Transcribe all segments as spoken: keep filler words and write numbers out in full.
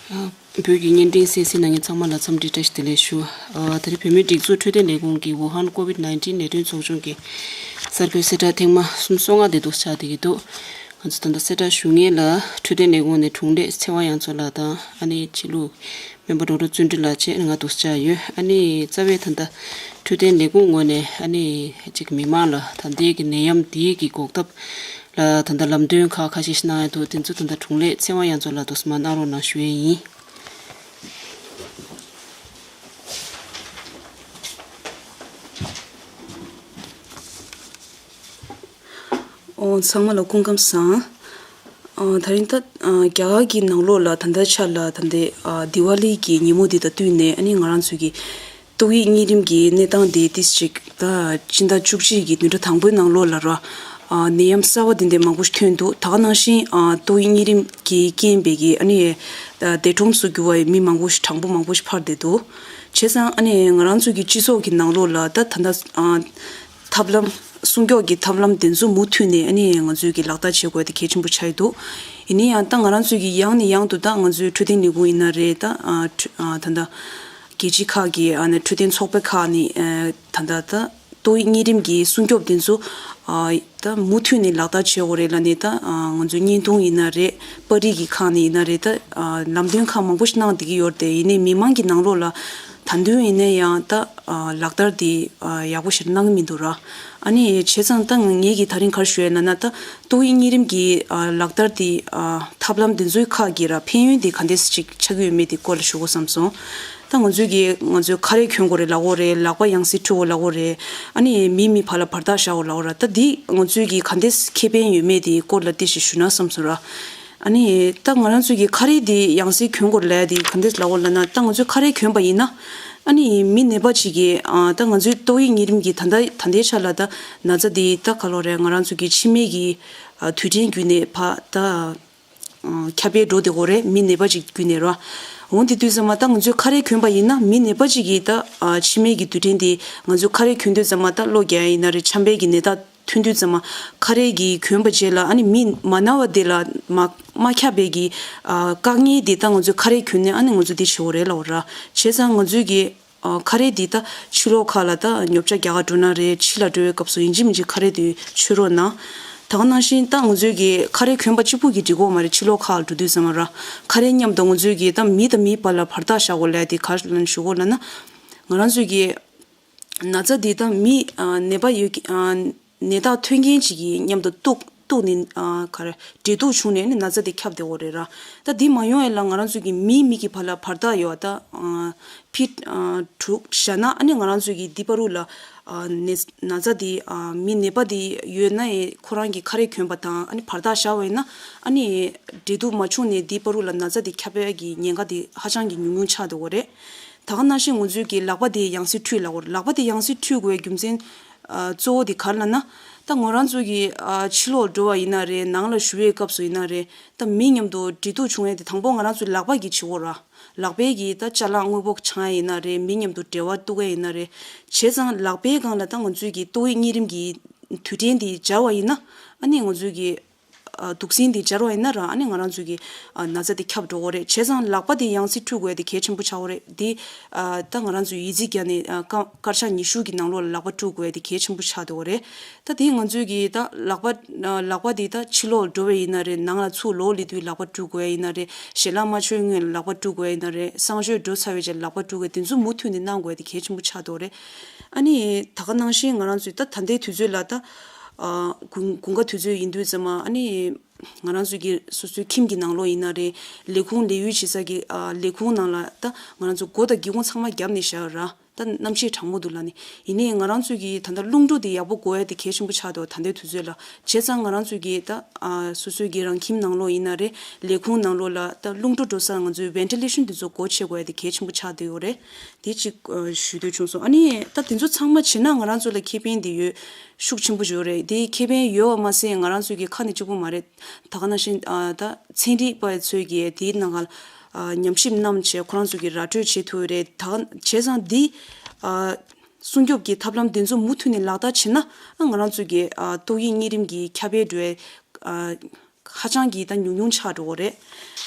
བོད་ཀྱི་བརྙན་འཕྲིན་གསན་གཟིགས་གནང་མཁན་ཚང་མ་ལ་འཚམས་འདྲི་བཀྲ་ཤིས་བདེ་ལེགས་ཞུ། ཨ། ད་རེས་བོད་མིའི་སྒྲིག་འཛུགས་འཕྲོད་བསྟེན་ལས་ཁུངས་ཀྱི་ཝུ་ཧན་ཀོ་ཝིད་ནའིན་ཊིན་ནད་ཐོན་ཚོགས་ཆུང་གི་གསར་འགོད་གསལ་བསྒྲགས་ཐེངས་མ་སུམ་ཅུ་སོ་ལྔ་དེ་འདུག་ཆགས་བསྡད་ཀྱི་འདུག་ང་ཚོ་ད་ལྟ་གསལ་བསྒྲགས་ཞུ་མཁན་ལ་འཕྲོད་བསྟེན་ལས་ཁུངས་ནས་དྲུང་ལས་ཚེ་དབང་དབྱངས་མཚོ་ལགས་དང་ཨ་ནི་ཕྱི་ལུགས་སྨན་པ་ཌོག་ཊར་བརྩོན་འགྲུས་ལགས་བཅས་ང་འདུག་ཆགས་ཡོད། ཨ་ནི་རྩ་བའི་ད་ལྟ་འཕྲོད་བསྟེན་ལས་ཁུངས་ངོས་ནས་ཨ་ནི་གཅིག་མི་མང་ལ་ད་ལྟའི་གི་ནད་ཡམས་འདིའི་གི་འགོག་ཐབས་ལ་ད་ལྟ་ལམ་སྟོན་ཁག་ཁ་ཤས་ཤིག་གནང་ཡ་འདུག་དེ་ཚོ་ད་ལྟ་དྲུང་ལས་ཚེ་དབང་དབྱངས་མཚོ་ལགས་དུ་མ་གནང་རོགས་གནང་ཞུ་ཡས་ཡིན། ཨོ། ཚང་མ་ལ་སྐུ་ཁམས་བཟང་། ཨ། ད་རིང་ད། ཨ། རྒྱ་གར་གྱི་ནང་ལོགས་ལ་ད་ལྟའི་ཆར་ལ་ད་ལྟའི། ཨ། དི་ཝ་ལི་གི་ཉིན་མོ་འདི་དང་བསྟུན་ནས་ཨ་ནི་ང་རང་ཚོའི་གི་ཏོག་དབྱིབས་གཉན་རིམས་ཀྱི་གནས་སྟངས་འདི་ཏིས་ཅིག་ད་སྤྱི་ཟླ་བཅུ་གཅིག་གི་བདུན་ཕྲག་དང་པོའི་ནང་ལོགས་ལ་ར། ཨ། ནད་ཡམས་གསར་བ་འདི་འདྲ་མང་པོ་ཞིག་ཐོན་འདུག་ད་ག་ནང་བཞིན། ཨ། ཏོག་དབྱིབས་གཉན་རིམས་ཀྱི་རྐྱེན་པས་ཀྱི་ཨ་ནི་ད་འདས་གྲོངས་སུ་གྱུར་བའི་མི་མང་པོ་ཞིག་གྲངས་འབོར་མང་པོ་ཞིག་འཕར་བསྡད་འདུག་བྱས་ཙང་ཨ་ནི་ང་རང་ཚོའི་གི་སྤྱི་ཚོགས་ཀྱི་ནང་ལོགས་ལ་ད་ད་ལྟ། ཨ། ཐབས་ལམ། སྲུང་སྐྱོབ་ཀྱི་ཐབས་ལམ་དེ་ཚོ་མུ་མཐུད་ནས་ཨ་ནི་ང་ཚོས་ཀྱི་ལག་བསྟར་བྱེད་དགོས་དེ་གལ་ཆེན་པོ་ཆགས་ཀྱི་འདུག་ཡིན་ན་ཡང་ད་ང་རང་ཚོས་ཀྱི་ཡང་ནས་ཡང་དུ་ད་ང་ཚོའི་འཕྲོད་བསྟེན་ལས་ཁུངས་ཡིན་ན་རེད། ད། ཨ། འཕྲོད། ཨ། ད་ལྟ་རྒྱལ་སྤྱི་ཁག་གི་ཨ་ནི་འཕྲོད་བསྟེན་ཚོགས་པ་ཁག་ནས། ཨ། ད་ལྟ་ད་ཏོག་དབྱིབས་གཉན་རིམས་ཀྱི་སྲུང་སྐྱོབ་དེ་ཚོ། ཨ། ད་མུ་མཐུད་ནས་ལག་བསྟར་བྱེད་དགོས་རེད་ལབ་ནས་ད། ཨ། ང་ཚོའི་བརྙན་ཐུང་ཡིན་ན་རེད། པར་རིས་ཀྱི་ཁག་ནས་ཡིན་ན་རེད། ད། ཨ། ལམ་སྟོན་ཁག་མང་པོ་ཞིག་གནང་བསྡད་ཀྱི་ཡོད་རེད་དེ། ཡིན་ནའི་མི་མང་གི་ནང་ལོགས་ལ་ད་དུང་ཡིན་ན་ཡང་ད། ཨ། ལག་བསྟར་དེ། ཨ། ཡག་པོ་ཞིག་གནང་གི་མི་འདུག་ར། ཨ་ནི་བྱས་ཙང་ད་ངས་ཀྱིས་ད་རིང་ག་རེ་ཞུ་ཡ་ལབ་ན། ད་ཏོག་དབྱིབས་གཉན་རིམས་ཀྱི། ཨ། ལག་བསྟར་དེ། ཨ། ཐབས་ལམ་དེ་ཚོའི་ཁག་གི་ར་ཕན་ཡོན་དེ་ག་འདྲས་ཅིག་ཆགས་ཀྱི་ཡོད་མེད་དེ་སྐོར་ལ་ཞུ་དགོས་བསམ་སོང་། ད་ང་ཚོས་ཀྱི་ང་ཚོས་ཁ་རས་གྱོན་དགོས་རེད་ལབ་ཀྱི་ཡོད་རེད། ལག་པ་ཡང་སེ་འཁྲུད་དགོས་ལབ་ཀྱི་ཡོད་རེད། ཨ་ནི་མི་མི་བར་ལ་བར་ཐག་བཞག་དགོས་ལབ་ཀྱི་ཡོད་རེད། ད་འདི་ང་ཚོས་ཀྱི་ག་འདྲས་ཁེ་ཕན་ཡོད་མེད་དེ་སྐོར་ལ་ཏོག་ཙམ་ཞུ་ན་བསམ་སོང་ར། ཨ་ནི་ད་ང་རང་ཚོས་ཀྱི་ཁ་རས་དེ་ཡང་སེ་གྱོན་དགོས་ལབ་ཡ་དེ་ག་འདྲས་ལབ་ཀྱི་ཡོད་ལབ་ན། ད་ང་ཚོས་ཁ་རས་གྱོན་པ་ཡིན་ན། ཨ་ནི་མི་ནད་པ་ཅིག་གིས། ཨ། ད་ང་ཚོའི་ཏོག་དབྱིབས་གཉན་རིམས་ཀྱི་ད་ལྟ་ད་ལྟའི་ཆ་ལ་ད་ན་ཚ་དེ་ད་ག་ལོ་རེད། ང་རང་ཚོ་གི་མཆིན་པའི་གི། ཨ། དུད་འགྲོའི་བརྒྱུད་ནས་ཕར་ད། ཨ། ཁྱབ་སྤེལ་འགྲོ་བསྡད་ཀྱི་ཡོད་རེད། མི་ནད་པ་ཅིག་བརྒྱུད་ནས་ར། འོ་དེ་དུས་ཙམ་པ་ད་ང་ཚོས་ཁ་རས་གྱོན་པ་ཡིན་ན་མི་ནད་པ་ཅིག་གིས་ད། ཨ། མཆིན་པའི་གི་དུད་འགྲོ་དེ་ང་ཚོས་ཁ་རས་གྱོན་དུས་ཙམ་པ་ད་གློ་རྒྱག་ཡ་ཡིན་ན་རེད། ཆམ་པའི་གི་ནད་རྟགས་ཐོན་དུས་ཙམ་པ་ཁ་རས་ཀྱིས་གྱོན་པ་བྱས་ལ། ཨ་ནི་མི་མ་ན་བ་དེ་ལ་མ་མ་ཁྱབ་པའི་གི། ཨ། བཀག་ཉར་དེ་ད་ང་ཚོས་ཁ་རས་གྱོན་ནས་ཨ་ནི་ང་ཚོས་དེ་བྱེད་དགོས་རེད་ལབ་ཀྱི་ཡོད་ར། བྱས་ཙང་ང་ཚོས་ཀྱི། ཨ། ཁ་རས་འདི་ད་ཕྱི་ལོགས་ཁག་ལ་ད་ཉོ་ཆ་རྒྱག་ག་འགྲོ་ན་རེད། ཕྱི་ལ་འགྲོ་བའི་སྐབས་སུ་ཡིན་གཅིག་མིན་གཅིག་ཁ་རས་འདི་མཆོད་རོགས་གནང་། ད་ག་ནང་བཞིན་ད་ང་ཚོས་ཀྱི་ཁ་རས་གྱོན་པ་གཅིག་པུ་གིས་འགྲིག་གི་ཡོད་མ་རེད། ཕྱི་ལོགས་ཁག་ལ་འགྲོ་དུས་ཙམ་པ་ར། ཁ་རས་མཉམ་དུ་ང་ཚོས་ཀྱི་ད་མི་དང་མིའི་བར་ལ་བར་ཐག་བཞག་དགོས་ལབ་ཡ་དེ་ག་རེ་ཞུ་དགོས་ལབ་ན། ང་རང་ཚོས་ཀྱི་ན་ཚ་འདི་ད་མི། ཨ། ནད་པ་ཡོད། ཨ། ནད་རྟགས་ཐོན་མཁན་ཅིག་གིས་མཉམ་དུ་གཏུག་གཏུག་ནས། ཨ། ག་རེ། འབྲེལ་གཏུག་བྱུང་ནས་ནི་ན་ཚ་དེ་ཁྱབ་བསྡད་ཡོད་རེད་ར། ད་འདི་མ་ཡོང་ཡ་ལ་ང་རང་ཚོ་གི་མིའི་མི་གི་བར་ལ་བར་ཐག་ཡོད། ད། ཨ། ཕིཊ། ཨ། དྲུག་བཞག་ན་ཨ་ནི་ང་རང་ཚོ་གི་འདི་བར་དུ་ལ། ཨ། ནད་ན་ཚ་འདི། ཨ། མི་ནད་པ་འདི་ཡོད་ན་ཡང་ཁོ་རང་གིས་ཁ་རས་གྱོན་པ་དང་ཨ་ནི་བར་ཐག་བཞག་པ་ཡིན་ན། ཨ་ནི་འབྲེལ་གཏུག་མ་བྱུང་ནས་འདི་བར་དུ་ལ་ན་ཚ་འདི་ཁྱབ་པའི་གི་ཉེན་ཁ་འདི་ཧ་ཅང་གི་ཉུང་ཉུང་ཆགས་བསྡད་ཡོད་རེད། ད་ག་ནང་བཞིན་ང་ཚོས་ཀྱི་ལག་པ་དེ་ཡང་སེ་འཁྲུད་ལབ་ཀྱི་ཡོད་རེད། ལག་པ་དེ་ཡང་སེ་འཁྲུད་དགོས་པའི་རྒྱུ་མཚན། ཨ། གཙོ་བོ་དེ་ག་རེ་ལབ་ན། ད་ང་རང་ཚོ་གི། ཨ། ཕྱི་ལོགས་འགྲོ་བ་ཡིན་ན་རེད། ནང་ལ་བཞུགས་པའི་སྐབས་སུ་ཡིན་ན་རེད། ད་མི་མཉམ་དུ་འབྲེལ་གཏུག་བྱུང་ཡས་དེ་དང་པོ་ང་རང་ཚོའི་ལག་པ་གིས་བྱེད་ཀྱི་ཡོད་རེད། ལག་པས་ཀྱི་ད་ཅ་ལག་དངོས་པོ་འཆང་ཡས་ཡིན་ན་རེད། མི་མཉམ་དུ་འབྲེལ་བ་གཏུག་ཡས་ཡིན་ན་རེད། བྱས་ཙང་ལག་པའི་སྒང་ལ་ད་ང་ཚོས་ཀྱི་ཏོག་དབྱིབས་གཉན་རིམས་ཀྱི་དུས་དྲན་དེ་སྦྱར་བ་ཡིན་ན། ཨ་ནི་ང་ཚོས་ཀྱི། ཨ། དུག་སྲིན་དེ་སྦྱར་བ་ཡིན་ན་ར། ཨ་ནི་ང་རང་ཚོའི་གི། ཨ། ན་ཚ་དེ་ཁྱབ་འགྲོ་གི་ཡོད་རེད། བྱས་ཙང་ལག་པ་དེ་ཡང་སེ་འཁྲུད་དགོས་ཡ་དེ་གལ་ཆེན་པོ་ཆགས་ཀྱི་ཡོད་རེད། དེ། ཨ། ད་ང་རང་ཚོས་ཡི་ཙི་བརྒྱབ་ནས། ཨ། སྐར་སྐར་ཆ་ཉི་ཤུ་གི་ནང་ལོགས་ལ་ལག་པ་བཀྲུ་དགོས་ཡ་དེ་གལ་ཆེན་པོ་ཆགས་བསྡད་ཡོད་རེད། ད་དེ་ང་ཚོས་གི་ད་ལག་པ། ཨ། ལག་པ་དེ་ད་ཕྱི་ལོགས་འགྲོ་བ་ཡིན་ན་རེད། ནང་ལ་ཚུར་ལོག་སླེབས་དུས་ལག་པ་བཀྲུ་དགོས་ཡ་ཡིན་ན་རེད། ཞལ་ལག་མ་མཆོད་སྔོན་ལ་ལག་པ་བཀྲུ་དགོས་ཡ་ཡིན་ན་རེད། བསང་མཆོད་འགྲོ་ཚར་བའི་རྗེས་ལག་པ་བཀྲུ་དགོས་ཡ་དེ་ཚོ་མུ་མཐུད་ནས་གནང་དགོས་ཡ་དེ་གལ་ཆེན་པོ་ཆགས་བསྡད་ཡོད་རེད། ཨ་ནི་ད་ག་ནང་བཞིན་ང་རང་ཚོས་ད་ད་ལྟའི་དུས་ཚོད་ལ་ད། ཨ། དགུན་དགུན་ཁ་དུས་ཚོད་ཡིན་དུས་ཙམ་པ། ཨ་ནི་ང་རང་ཚོའི་གི་སོ་སོའི་ཁྱིམ་གྱི་ནང་ལོགས་ཡིན་ན་རེད། ལས་ཁུངས་ལས་གཡོལ་བྱེད་ས་གི། ཨ། ལས་ཁུངས་ནང་ལ་ད་ང་རང་ཚོ་སྒོ་དང་སྒེའུ་ཁུང་ཚང་མ་བརྒྱབ་ནས་བཞག་ཡོད་ར། ད་གནམ་གཤིས་གྲང་མོ་འདུག་ལབ་ནས། ཡིན་ནའི་ང་རང་ཚོའི་གི་ད་ལྟ་རླུང་འགྲོ་དེ་ཡག་པོ་དགོས་ཡ་དེ་གལ་ཆེན་པོ་ཆགས་འདུག་ད་ལྟའི་དུས་ཚོད་ལ། བྱས་ཙང་ང་རང་ཚོའི་གི་ད། ཨ། སོ་སོའི་གི་རང་ཁྱིམ་ནང་ལོགས་ཡིན་ན་རེད། ལས་ཁུངས་ནང་ལོགས་ལ་ད་རླུང་འགྲོ་འགྲོ་སར་ང་ཚོའི་ཝེན་ཊི་ལེ་ཤན་དེ་ཚོ་སྒོ་ཕྱེ་དགོས་ཡ་དེ་གལ་ཆེན་པོ་ཆགས་བསྡད་ཡོད་རེད། དེ་གཅིག་ཨ། ཞུ་འདོད་བྱུང་སོང་། ཨ་ནི་ད་དེ་ཚོ་ཚང་མ་བྱས་ན་ང་རང་ཚོ་ལ་ཁེ་ཕན་དེ་ཡོད། ཤུགས་ཆེན་པོ་ཡོད་རེད། དེ་ཁེ་ཕན་ཡོད་པ་མ་ཟད་ང་རང་ཚོའི་གི་ཁ་ནས་གཅིག་པོ་མ་རེད། ད་ག་ནང་བཞིན། ཨ། ད་ཚན་རིག་པ་ཚོས་གི་དེའི་ནང་ལ། ཨ། ཉམས་ཞིབ་གནང་བྱས་ཁོ་རང་ཚོས་གི་ར་སྤྲོད་བྱེད་ཐུབ་རེད། ད་བྱས་ཙང་འདི། ཨ། སྲུང་སྐྱོབ་ཀྱི་ཐབས་ལམ་དེ་ཚོ་མུ་མཐུད་ནས་ལག་བསྟར་བྱས་ན། ཨ། ང་རང་ཚོའི་གི། ཨ། ཏོག་དབྱིབས་གཉན་རིམས་ཀྱི་ཁྱབ་སྤེལ་འགྲོ་བའི། ཨ། ཧ་ཅང་གི་ད་ཉུང་ཉུང་ཆགས་འགྲོ་གི་རེད།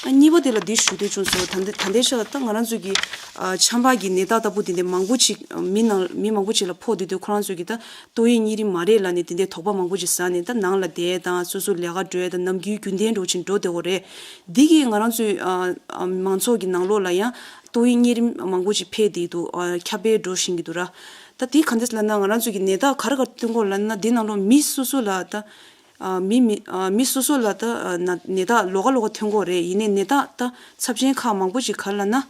ཨ་གཉིས་པ་དེ་ལ་འདི་ཞུ་འདོད་བྱུང་སོང་། ད་ལྟ་ད་ལྟའི་ཆར་ད་ང་རང་ཚོ་གི་ཨ་ཆམ་པ་གི་ནད་རྟགས་ལྟ་བུ་དེ་འདྲ་མང་པོ་ཅིག་མི་ནང་མི་མང་པོ་ཅིག་ལ་ཕོག་བསྡད་དུས། ཁོ་རང་ཚོ་གི་ད་ཏོག་དབྱིབས་གཉན་རིམས་མ་རེད་ལབ་ནས་དེ་འདྲའི་དོགས་པ་མང་པོ་ཅིག་ཟ་ནས། ད་ནང་ལ་བསྡད་དང་སོ་སོ་ལས་ཀ་འགྲོ་དང་ནམ་རྒྱུན་རྒྱུན་ལྡན་འགྲོ་བཞིན་འགྲོ་བསྡད་ཡོད་རེད། འདི་གིས་ང་རང་ཚོའི་ཨ་ཨ་མང་ཚོགས་ཀྱི་ནང་ལོགས་ལ་ཡང་ཏོག་དབྱིབས་གཉན་རིམས་མང་པོ་ཅིག་འཕེལ་བསྡད་འདུག་ཨ་ཁྱབ་སྤེལ་འགྲོ་བཞིན་གྱི་འདུག་ར། ད་དེ་ག་འདྲས་ལབ་ན། ང་རང་ཚོ་གི་ནད་རྟགས་ག་རེ་ག་རེ་སྟོན་གྱི་ཡོད་ལབ་ན། འདི་ནང་ལོགས་མི་སོ་སོ་ལ་ད་ཨ་མི་མི་ཨ་མི་སོ་སོ་ལ་ད་ཨ་ན་ནད་རྟགས་ལོགས་ཀ་ལོགས་ཀ་ཐོན་གྱི་ཡོད་རེད། ཡིན་ནའི་ནད་རྟགས་ད་ཚབས་ཆེན་ཁག་མང་པོ་ཅིག་ག་རེ་ལབ་ན། ཨ་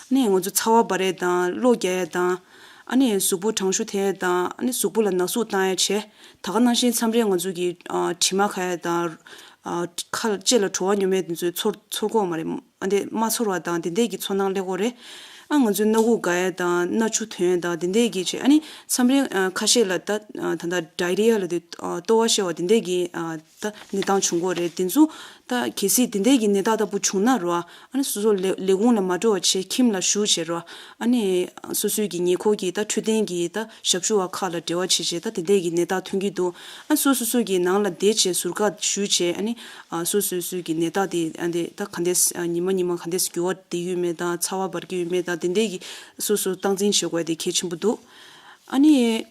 ནི་ང་ཚོ་ཚ་བ་འབར་ཡས་དང་གློ་རྒྱག་ཡས་དང་། ཨ་ནི་གཟུགས་པོ་གྲང་ཤུར་ཐེབས་ཡས་དང་། ཨ་ནི་གཟུགས་པོ་ལ་ན་ཟུག་བཏང་ཡས་བྱས། ད་ག་ནང་བཞིན་མཚམས་རེ་ང་ཚོ་གི་ཨ་དྲི་མ་ཁ་ཡས་དང་། ཨ་ཁ་ལྕེ་ལ་བྲོ་བ་ཉོབ་མཁན་དེ་ཚོ་ཚོར་ཚོར་གྱི་ཡོད་མ་རེད། ཨ་འདི་མ་ཚོར་བ་དང་དེ་འདྲས་ཀྱི་ཚོར་སྣང་སླེབས་ཀྱི་ཡོད་རེད། ཨ་ང་ཚོའི་སྣ་ཁུག་འགག་ཡས་དང་སྣ་ཆུ་ཐོན་ཡས་དང་དེ་འདྲས་ཀྱི་བྱས། ཨ་ནི་མཚམས་རེ་ཨ་ཁ་ཤས་ལ་ད་ཨ་ད་ལྟ་ཌའི་རི་ཡ་ལབ་དུས་ཨ་ལྟོ་བ་བཤལ་བ་དེ་འདྲས་ཀྱི་ཨ་ད་གནས་སྟངས་བྱུང་གི་ཡོད་རེད། དེ་ཚོ་ད་གལ་སྲིད་དེ་འདྲས་ཀྱི་ནད་རྟགས་ལྟ་བུ་བྱུང་ན་རོ། ཨ་ནི་སོ་སོ་ལས་ལས་ཁུངས་ལ་མ་འགྲོ་བ་བྱས་ཁྱིམ་ལ་བཞུགས་བྱས་རོ། ཨ་ནི་སོ་སོའི་གི་ཉེ་འཁོར་གྱི་ད་འཕྲོད་བསྟེན་གྱི་ད་ཞབས་ཞུ་བ་ཁག་ལ་འབྲེལ་བ་བྱས་བྱས། ད་དེ་འདྲས་ཀྱི་ནད་རྟགས་ཐོན་གྱི་འདུག་ཨ་སོ་སོ་སོ་གི་ནང་ལ་བསྡད་བྱས་ཟུར་བཀག་བཞུགས་བྱས། ཨ་ནི་ཨ་སོ་སོ་སོ་གི་ནད་རྟགས་དེ་ཨ་འདི་ད་ག་འདྲས་ཨ་ཉི་མ་ཉི་མ་ག་འདྲས་འགྱུར་བ་འདི་ཡོད་མེད་དང་། ཚ་བ་འབར་གྱི་ཡོད་མེད་དང་། དེ་འདྲས་ཀྱི་སོ་སོ་སྟངས་འཛིན་བྱེད་དགོས་དེ་གལ་ཆེན་པོ་འདུག་ཨ་ནི།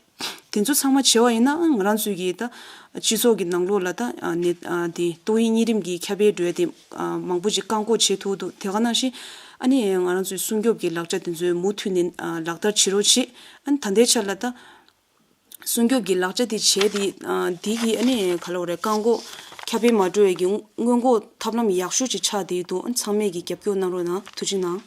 དེ་ཚོ་ཚང་མ་བྱས་པ་ཡིན་ན་ང་རང་ཚོའི་གི་ད་སྤྱི་ཚོགས་ཀྱི་ནང་ལོགས་ལ་ད་ཨ་ནི་ཨ་དེ་ཏོག་དབྱིབས་གཉན་རིམས་ཀྱི་ཁྱབ་སྤེལ་འགྲོ་ཡ་དེ་ཨ་མང་པོ་ཅིག་བཀག་འགོག་བྱེད་ཐུབ་འདུག་དེ་ག་ནང་བཞིན་ཨ་ནི་ང་རང་ཚོའི་སྲུང་སྐྱོབ་ཀྱི་ལག་ཆ་དེ་ཚོ་མུ་མཐུད་ནས་ཨ་ལག་བསྟར་བྱེད་རོགས་བྱེད། ཨ་ནི་ད་ལྟའི་ཆར་ལ་ད་སྲུང་སྐྱོབ་ཀྱི་ལག་ཆ་དེ་བྱས་ཏེ་ཨ་དེ་གི་ཨ་ནི་ག་ལབ་དགོས་རེད། བཀག་འགོག་ཁྱབ་སྤེལ་མ་འགྲོ་ཡ་གི་སྔོན་འགོག་ཐབས་ལམ་ཡག་ཤོས་ཅིག་ཆགས་བསྡད་འདུག་ཨ་ནི་ཚང་མས་ཀྱི་རྒྱབ་སྐྱོར་གནང་རོགས་གནང་། ཐུགས་རྗེ་གནང་།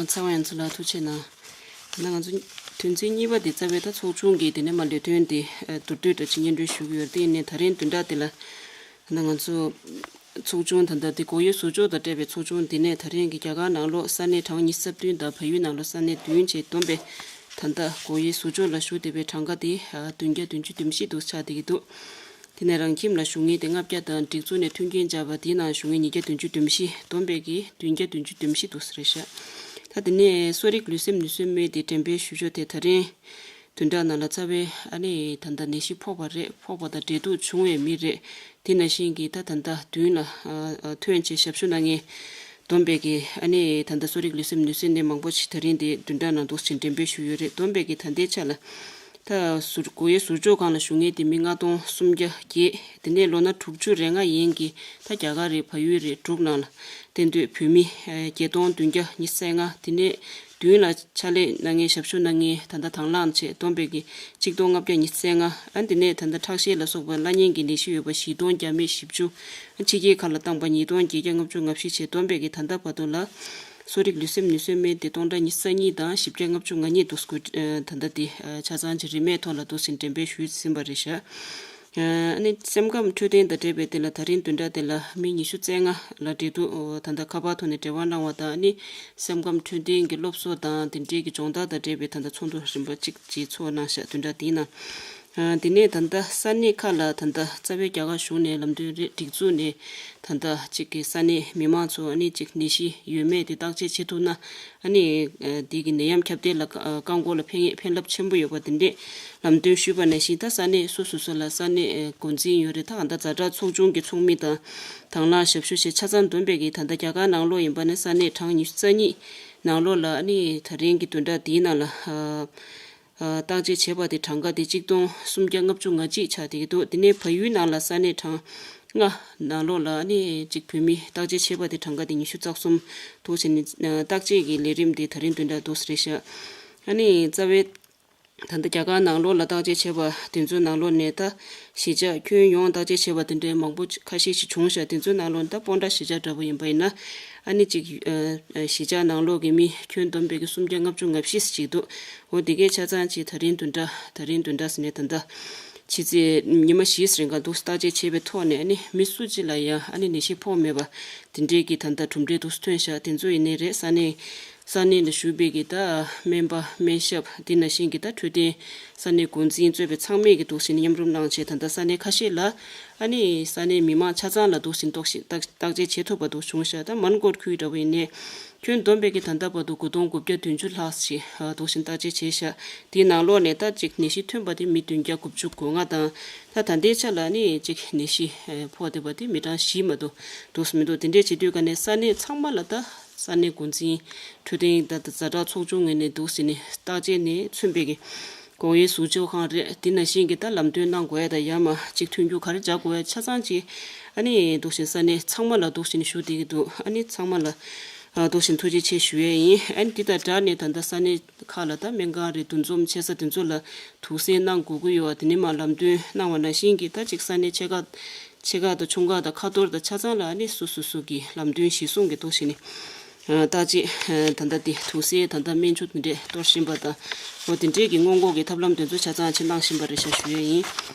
ཚེ་དབང་ཚོ་ལ་ཐུགས་རྗེ་གནང་། ད་ང་ཚོ་དོན་ཚན་གཉིས་པ་དེ་རྩ་བའི་ད་ཚོགས་ཆུང་གི་དེ་ནས་མ་ལས་དོན་དེ་མདོར་བསྡུས་འདྲ་ཅིག་སྙན་སྒྲོན་ཞུ་གི་ཡོད་རེད། དེ་ཡིན་ནའི་ད་རིང་བདུན་ཕྲག་དེ་ལ་ད་ང་ཚོ་ཚོགས་ཆུང་ད་ལྟ་དེ་སྒོ་དབྱེ་ཟུར་འཇོག་དང་འབྲེལ་བའི་ཚོགས་ཆུང་དེ་ནས་ད་རིང་གི་རྒྱ་གར་ནང་ལོགས་ས་གནས་གྲངས་ཉི་ཤུ་རྩ་བདུན་དང་བལ་ཡུལ་ནང་ལོགས་ས་གནས་བདུན་བཅས་བསྡོམས་པས་ད་ལྟ་སྒོ་དབྱེ་ཟུར་འཇོག་ལ་ཞུགས་བསྡད་པའི་གྲངས་ཀ་དེ་བདུན་བརྒྱ་བདུན་ཅུ་དོན་བཞི་འདུག་ཆགས་བསྡད་ཀྱི་འདུག་དེ་ནས་རང་ཁྱིམ་ལ་བཞུགས་མཁན་དེ་ལྔ་བརྒྱ་དང་། སྒྲིག་འཛུགས་ནས་མཐུན་རྐྱེན་སྦྱར་བ་དེའི་ནང་བཞུགས་མཁན་ཉིས་བརྒྱ་བདུན་ཅུ་དོན་བཞི། བསྡོམས་པས་ཀྱི་བདུན་བརྒྱ་བདུན་ཅུ་དོན་བཞི་འདུག་ཟེར་ཤག་ད་དེ་ནས་གསོ་རིག་ལུས་སེམས་ནུས་གསོའི་སྨན་དེ་འགྲེམས་སྤེལ་ཞུ་ཕྱོགས་དེ་ད་རིང་བདུན་ཕྲག་ནང་ལ་རྩ་བའི་ཨ་ནི་ད་ལྟ་ནད་གཞི་ཕོག་པ་རེད། ཕོག་པ་དང་འབྲེལ་གཏུག་བྱུང་བའི་མི་རེད། དེ་ནང་བཞིན་གྱི་ད་ད་ལྟ་མདུན་ལ་ཨ་ཨ་ཐོན་བྱས་ཞབས་ཞུ་གནང་མཁན་བསྡོམས་པས་ཀྱི་ཨ་ནི་ད་ལྟ་གསོ་རིག་ལུས་སེམས་ནུས་གསོའི་སྨན་མང་པོ་ཞིག་ད་རིང་དེ་བདུན་ཕྲག་ནང་འདུག་ཅིང་འགྲེམས་སྤེལ་ཞུས་ཡོད་རེད། བསྡོམས་པས་ཀྱི་ད་ལྟའི་ཆ་ལ་ད་ཟུར་སྒོ་དབྱེ་ཟུར་འཇོག་ཁང་ལ་བཞུགས་མཁན་དེ་མི་ལྔ་སྟོང་སུམ་བརྒྱ་བརྒྱད། དེ་ནས་ལོ་ན་དྲུག་ཅུ་རེ་ལྔ་ཡན་གྱི་ད་རྒྱ་གར་རེད། བལ་ཡུལ་རེད། འབྲུག་ནང་ལ་གཏན་སྡོད་བོད་མི་ཨ་བརྒྱད་སྟོང་བདུན་བརྒྱ་ཉི་ཤུ་རྩ་ལྔ། དེ་ནས་མདུན་ལ་ཕྱག་ལས་གནང་མཁན་ཞབས་ཞུ་གནང་མཁན་ད་ལྟ་དང་བླངས་བྱས་བསྡོམས་པས་ཀྱི་གཅིག་སྟོང་ལྔ་བརྒྱ་ཉི་ཤུ་རྩ་ལྔ། ཨ་དེ་ནས་ད་ལྟ་ཁྲག་ཤེད་ལ་སོགས་པ་བླ་གཉན་གྱི་ནད་གཞི་ཡོད་པ་བཞི་སྟོང་བརྒྱ་མེད་བཞི་བཅུ། ཕྱི་རྒྱལ་ཁག་ལ་བཏང་པ་ཉིས་སྟོང་བརྒྱད་བརྒྱ་ལྔ་བཅུ་ང་བཞི་བྱས་བསྡོམས་པས་ཀྱི་ད་ལྟ་བར་དུ་ལ་གསོ་རིག་ལུས་སེམས་ནུས་གསོའི་སྨན་དེ་སྟོང་ཕྲག་ཉི་ཤུ་རྩ་གཉིས་དང་བཞི་བརྒྱ་ལྔ་བཅུ་ང་གཉིས་འདུག་སེ་ཨ་ད་ལྟ་དེ་ཨ་ཆ་ཚང་གི་རིན་མེད་ཐོག་ལ་འདུག་སེ་འགྲེམས་སྤེལ་ཞུས་ཟིན་པ་རེད་ཤག་ཨ་ནི་སེམས་ཁམས་འཕྲོད་བསྟེན་དང་འབྲེལ་བའི་དེ་ལ་ད་རིང་བདུན་ཕྲག་དེ་ལ་མི་ཉི་ཤུ་རྩ་ལྔ་ལ་འབྲེལ་གཏུག་ད་ལྟ་ཁ་པར་ཐོག་ནས་འབྲེལ་བ་གནང་བ་དང་། ཨ་ནི་སེམས་ཁམས་འཕྲོད་བསྟེན་གྱི་སློབ་གསོ་དང་དེ་འབྲེལ་གྱི་སྦྱོང་བརྡར་དང་འབྲེལ་བའི་ད་ལྟ་ཚོགས་འདུ་རིམ་པ་གཅིག་ཅིག་ཚོགས་གནང་ཤག་བདུན་ཕྲག་དེའི་ནང་། ཨ་དེ་ནས་ད་ལྟ་ས་གནས་ཁག་ལ་ད་ལྟ་རྩ་བའི་རྒྱ་གར་གཞུང་ནས་ལམ་སྟོན་རེད། སྒྲིག་འཛུགས་ནས་ད་ལྟ་གཅིག་གི་ས་གནས་མི་མང་ཚོ་ཨ་ནི་གཅིག་ནད་གཞི་ཡོད་མེད་དེ་བརྟག་དཔྱད་བྱེད་ཐུབ་ན། ཨ་ནི་ཨ་དེ་གི་ནད་ཡམས་ཁྱབ་གདལ་ལ་བཀག་འགོག་ལ་ཕན་ཕན་རླབས་ཆེན་པོ་ཡོད་པ་དེ་འདྲས་ལམ་སྟོན་ཞུས་པ་ནང་བཞིན། ད་ས་གནས་སོ་སོ་སོ་ལ་ས་གནས་ཨ་འགོ་འཛིན་ཡོད་རེད། ད་ད་ཛ་དྲག་ཚོགས་ཆུང་གི་ཚོགས་མི་དང་དང་བླངས་ཞབས་ཞུ་བྱས་ཆ་ཚང་བསྡོམས་པས་ཀྱི་ད་ལྟ་རྒྱ་གར་ནང་ལོགས་ཡིན་པ་ན་ས་གནས་གྲངས་ཉི་ཤུ་རྩ་གཉིས་ནང་ལོགས་ལ་ཨ་ནི་ད་རིང་གི་བདུན་ཕྲག་འདིའི་ནང་ལ་ཨ་བརྟག་དཔྱད་བྱས་པ་དེ་གྲངས་ཀ་དེ་གཅིག་སྟོང་སུམ་བརྒྱ་ལྔ་བཅུ་ང་གཅིག་ཆགས་བསྡད་ཀྱི་འདུག་དེ་ནས་བལ་ཡུལ་ནང་ལ་ས་གནས་གྲངས་ལྔ་ནང་ལོགས་ལ་ཨ་ནི་གཅིག་བོད་མི་བརྟག་དཔྱད་བྱས་པ་དེ་གྲངས་ཀ་དེ་ཉི་ཤུ་རྩ་གསུམ་འདུག་བྱས་ནས་བརྟག་དཔྱད་ཀྱི་ལས་རིམ་དེ་ད་རིང་བདུན་ཕྲག་འདུག་སེ་རེད་ཤག་ཨ་ནི་རྩ་བའི་ད་ལྟ་རྒྱ་གར་ནང་ལོགས་ལ་བརྟག་དཔྱད་བྱས་པ་དེ་ཚོའི་ནང་ལོགས་ནས་ད་གཞིས་ཆགས་ཁྱོན་ཡོངས་བརྟག་དཔྱད་བྱས་པ་དེ་འདྲའི་མང་པོ་ཁ་ཤས་ཤིག་བྱུང་ཤག་དེ་ཚོའི་ནང་ལོགས་ནས་ད་སྤོན་ཊ་གཞིས་ཆགས་འདྲ་པོ་ཡིན་པ་ཡིན་ན། ཨ་ནི་གཅིག་ཨ་ཨ་གཞིས་ཆགས་ནང་ལོགས་ཀྱི་མི་ཁྱོན་བསྡོམས་པས་ཀྱི་སུམ་བརྒྱ་ལྔ་བཅུ་ང་བཞི་ཅིག་འདུག་འོ་དེ་གའི་ཆ་ཚང་ཅིག་ད་རིང་བདུན་ཕྲག་ད་རིང་བདུན་ཕྲག་ཟེར་ནས་ད་ལྟ་ཕྱི་ཚེས་ཉི་མ་བཞིའི་རིང་ག་འདུག་སེ་བརྟག་དཔྱད་བྱས་པའི་ཐོག་ནས། ཨ་ནི་མི་སུ་གཅིག་ལ་ཡང་ཨ་ནི་ནད་གཞི་ཕོག་མེད་པ་དེ་འདྲའི་གི་ད་ལྟ་གྲུབ་འབྲས་འདུག་སེ་ཐོན་ཤག་དེ་ཚོ་ཡིན་ནའི་རེད། ས་གནས་ ས་གནས་ལ་བཞུགས་པའི་གི་ད་སྨན་པ་སྨན་ཞབས་དེ་ནང་བཞིན་གྱི་ད་འཕྲོད་བསྟེན་ས་གནས་འགོ་འཛིན་གཙོས་པའི་ཚང་མས་གི་འདུག་སེ་ནས་མཉམ་རུབ་གནང་བྱས། ད་ལྟ་ས་གནས་ཁ་ཤས་ལ་ཨ་ནི་ས་གནས་མི་མང་ཆ་ཚང་ལ་འདུག་སེ་བརྟག་ཞིབ་བརྟག་བརྟག་དཔྱད་བྱེད་ཐུབ་པ་འདུག་བྱུང་ཤག་ད་མན་གོར་ཁུལ་འདྲ་བོ་ཡིན་ནའི་ཁྱོན་བསྡོམས་པའི་གི་ད་ལྟ་བར་དུ་དགུ་སྟོང་དགུ་བརྒྱ་བདུན་ཅུ་ལྷག་ཞིག་འདུག་སེ་བརྟག་དཔྱད་བྱས་ཤག་དེའི་ནང་ལོགས་ནས་ད་ཅིག་ནད་གཞི་ཐོན་པ་དེ་མི་བདུན་བརྒྱ་དགུ་བཅུ་གོ་ལྔ་དང་། ད་ད་ལྟའི་ཆ་ལ་ནི་ཅིག་ནད་གཞི་ཕོག་བསྡད་པ་དེ་མི་གྲངས་བཞི་མ་གཏོགས་འདུག་སེ་མི་འདུག་དེ་འདྲས་བྱེད་དུས་ག་ནས་ས་གནས་ཚང་མ་ལ་ད་ས་གནས་འགོ་འཛིན་འཕྲོད་བསྟེན་ད་ཛ་དྲག་ཚོགས་ཆུང་ངོས་ནས་འདུག་སེ་ནས་བརྟག་དཔྱད་ནས་མཚོན་པའི་གི་ཁོང་ཡའི་ཟུར་བཅོས་ཁང་རེད། དེ་ནང་བཞིན་གྱི་ད་ལམ་སྟོན་གནང་དགོས་ཡ་དང་ཡར་མར་ཅིག་མཐུན་འགྱུར་ག་རེ་བྱ་དགོས་ཡ་ཆ་ཚང་ཅིག་ཨ་ནི་འདུག་སེ་ས་གནས་ཚང་མ་ལ་འདུག་སེ་ནས་ཞུ་བསྡད་ཀྱི་འདུག་ཨ་ནི་ཚང་མ་ལ་འདུག་སེ་ཐུགས་རྗེ་ཆེ་ཞུ་ཡས་ཡིན། ཨ་ནི་དེ་དང་སྦྲགས་ནས་ད་ལྟ་ས་གནས་ཁག་ལ་ད་སྨན་ཁང་རེད། འདུ་འཛོམས་བྱེད་ས་དེ་ཚོ་ལ་དུག་སེལ་གནང་དགོས་ཀྱི་ཡོད་པ་དེ་ནས་མར་ལམ་སྟོན་གནང་བ་ནང་བཞིན་གྱི་ད་ཅིག་ས་གནས་ཆེ་ཁག་ཆེ་ཁག་དང་ཆུང་ཁག་དང་ཁ་ཐོར་དང་ཆ་ཚང་ལ་ཨ་ནི་སོ་སོ་སོ་གི་ལམ་སྟོན་གཞིར་བཟུང་གི་འདུག་སེ་ནས་བརྟག་དཔྱད་ད་ལྟ་དེ་དུག་སེལ་ད་ལྟ་སྨན་ཆུ་དེ་འདྲས་གཏོར་བཞིན་པ་དང་འོ་དེ་འདྲས་ཀྱི་སྔོན་འགོག་གི་ཐབས་ལམ་དེ་ཚོ་ཆ་ཚང་ཅིག་གནང་བཞིན་པ་རེད་ཤག་ཞུ་ཡས་ཡིན།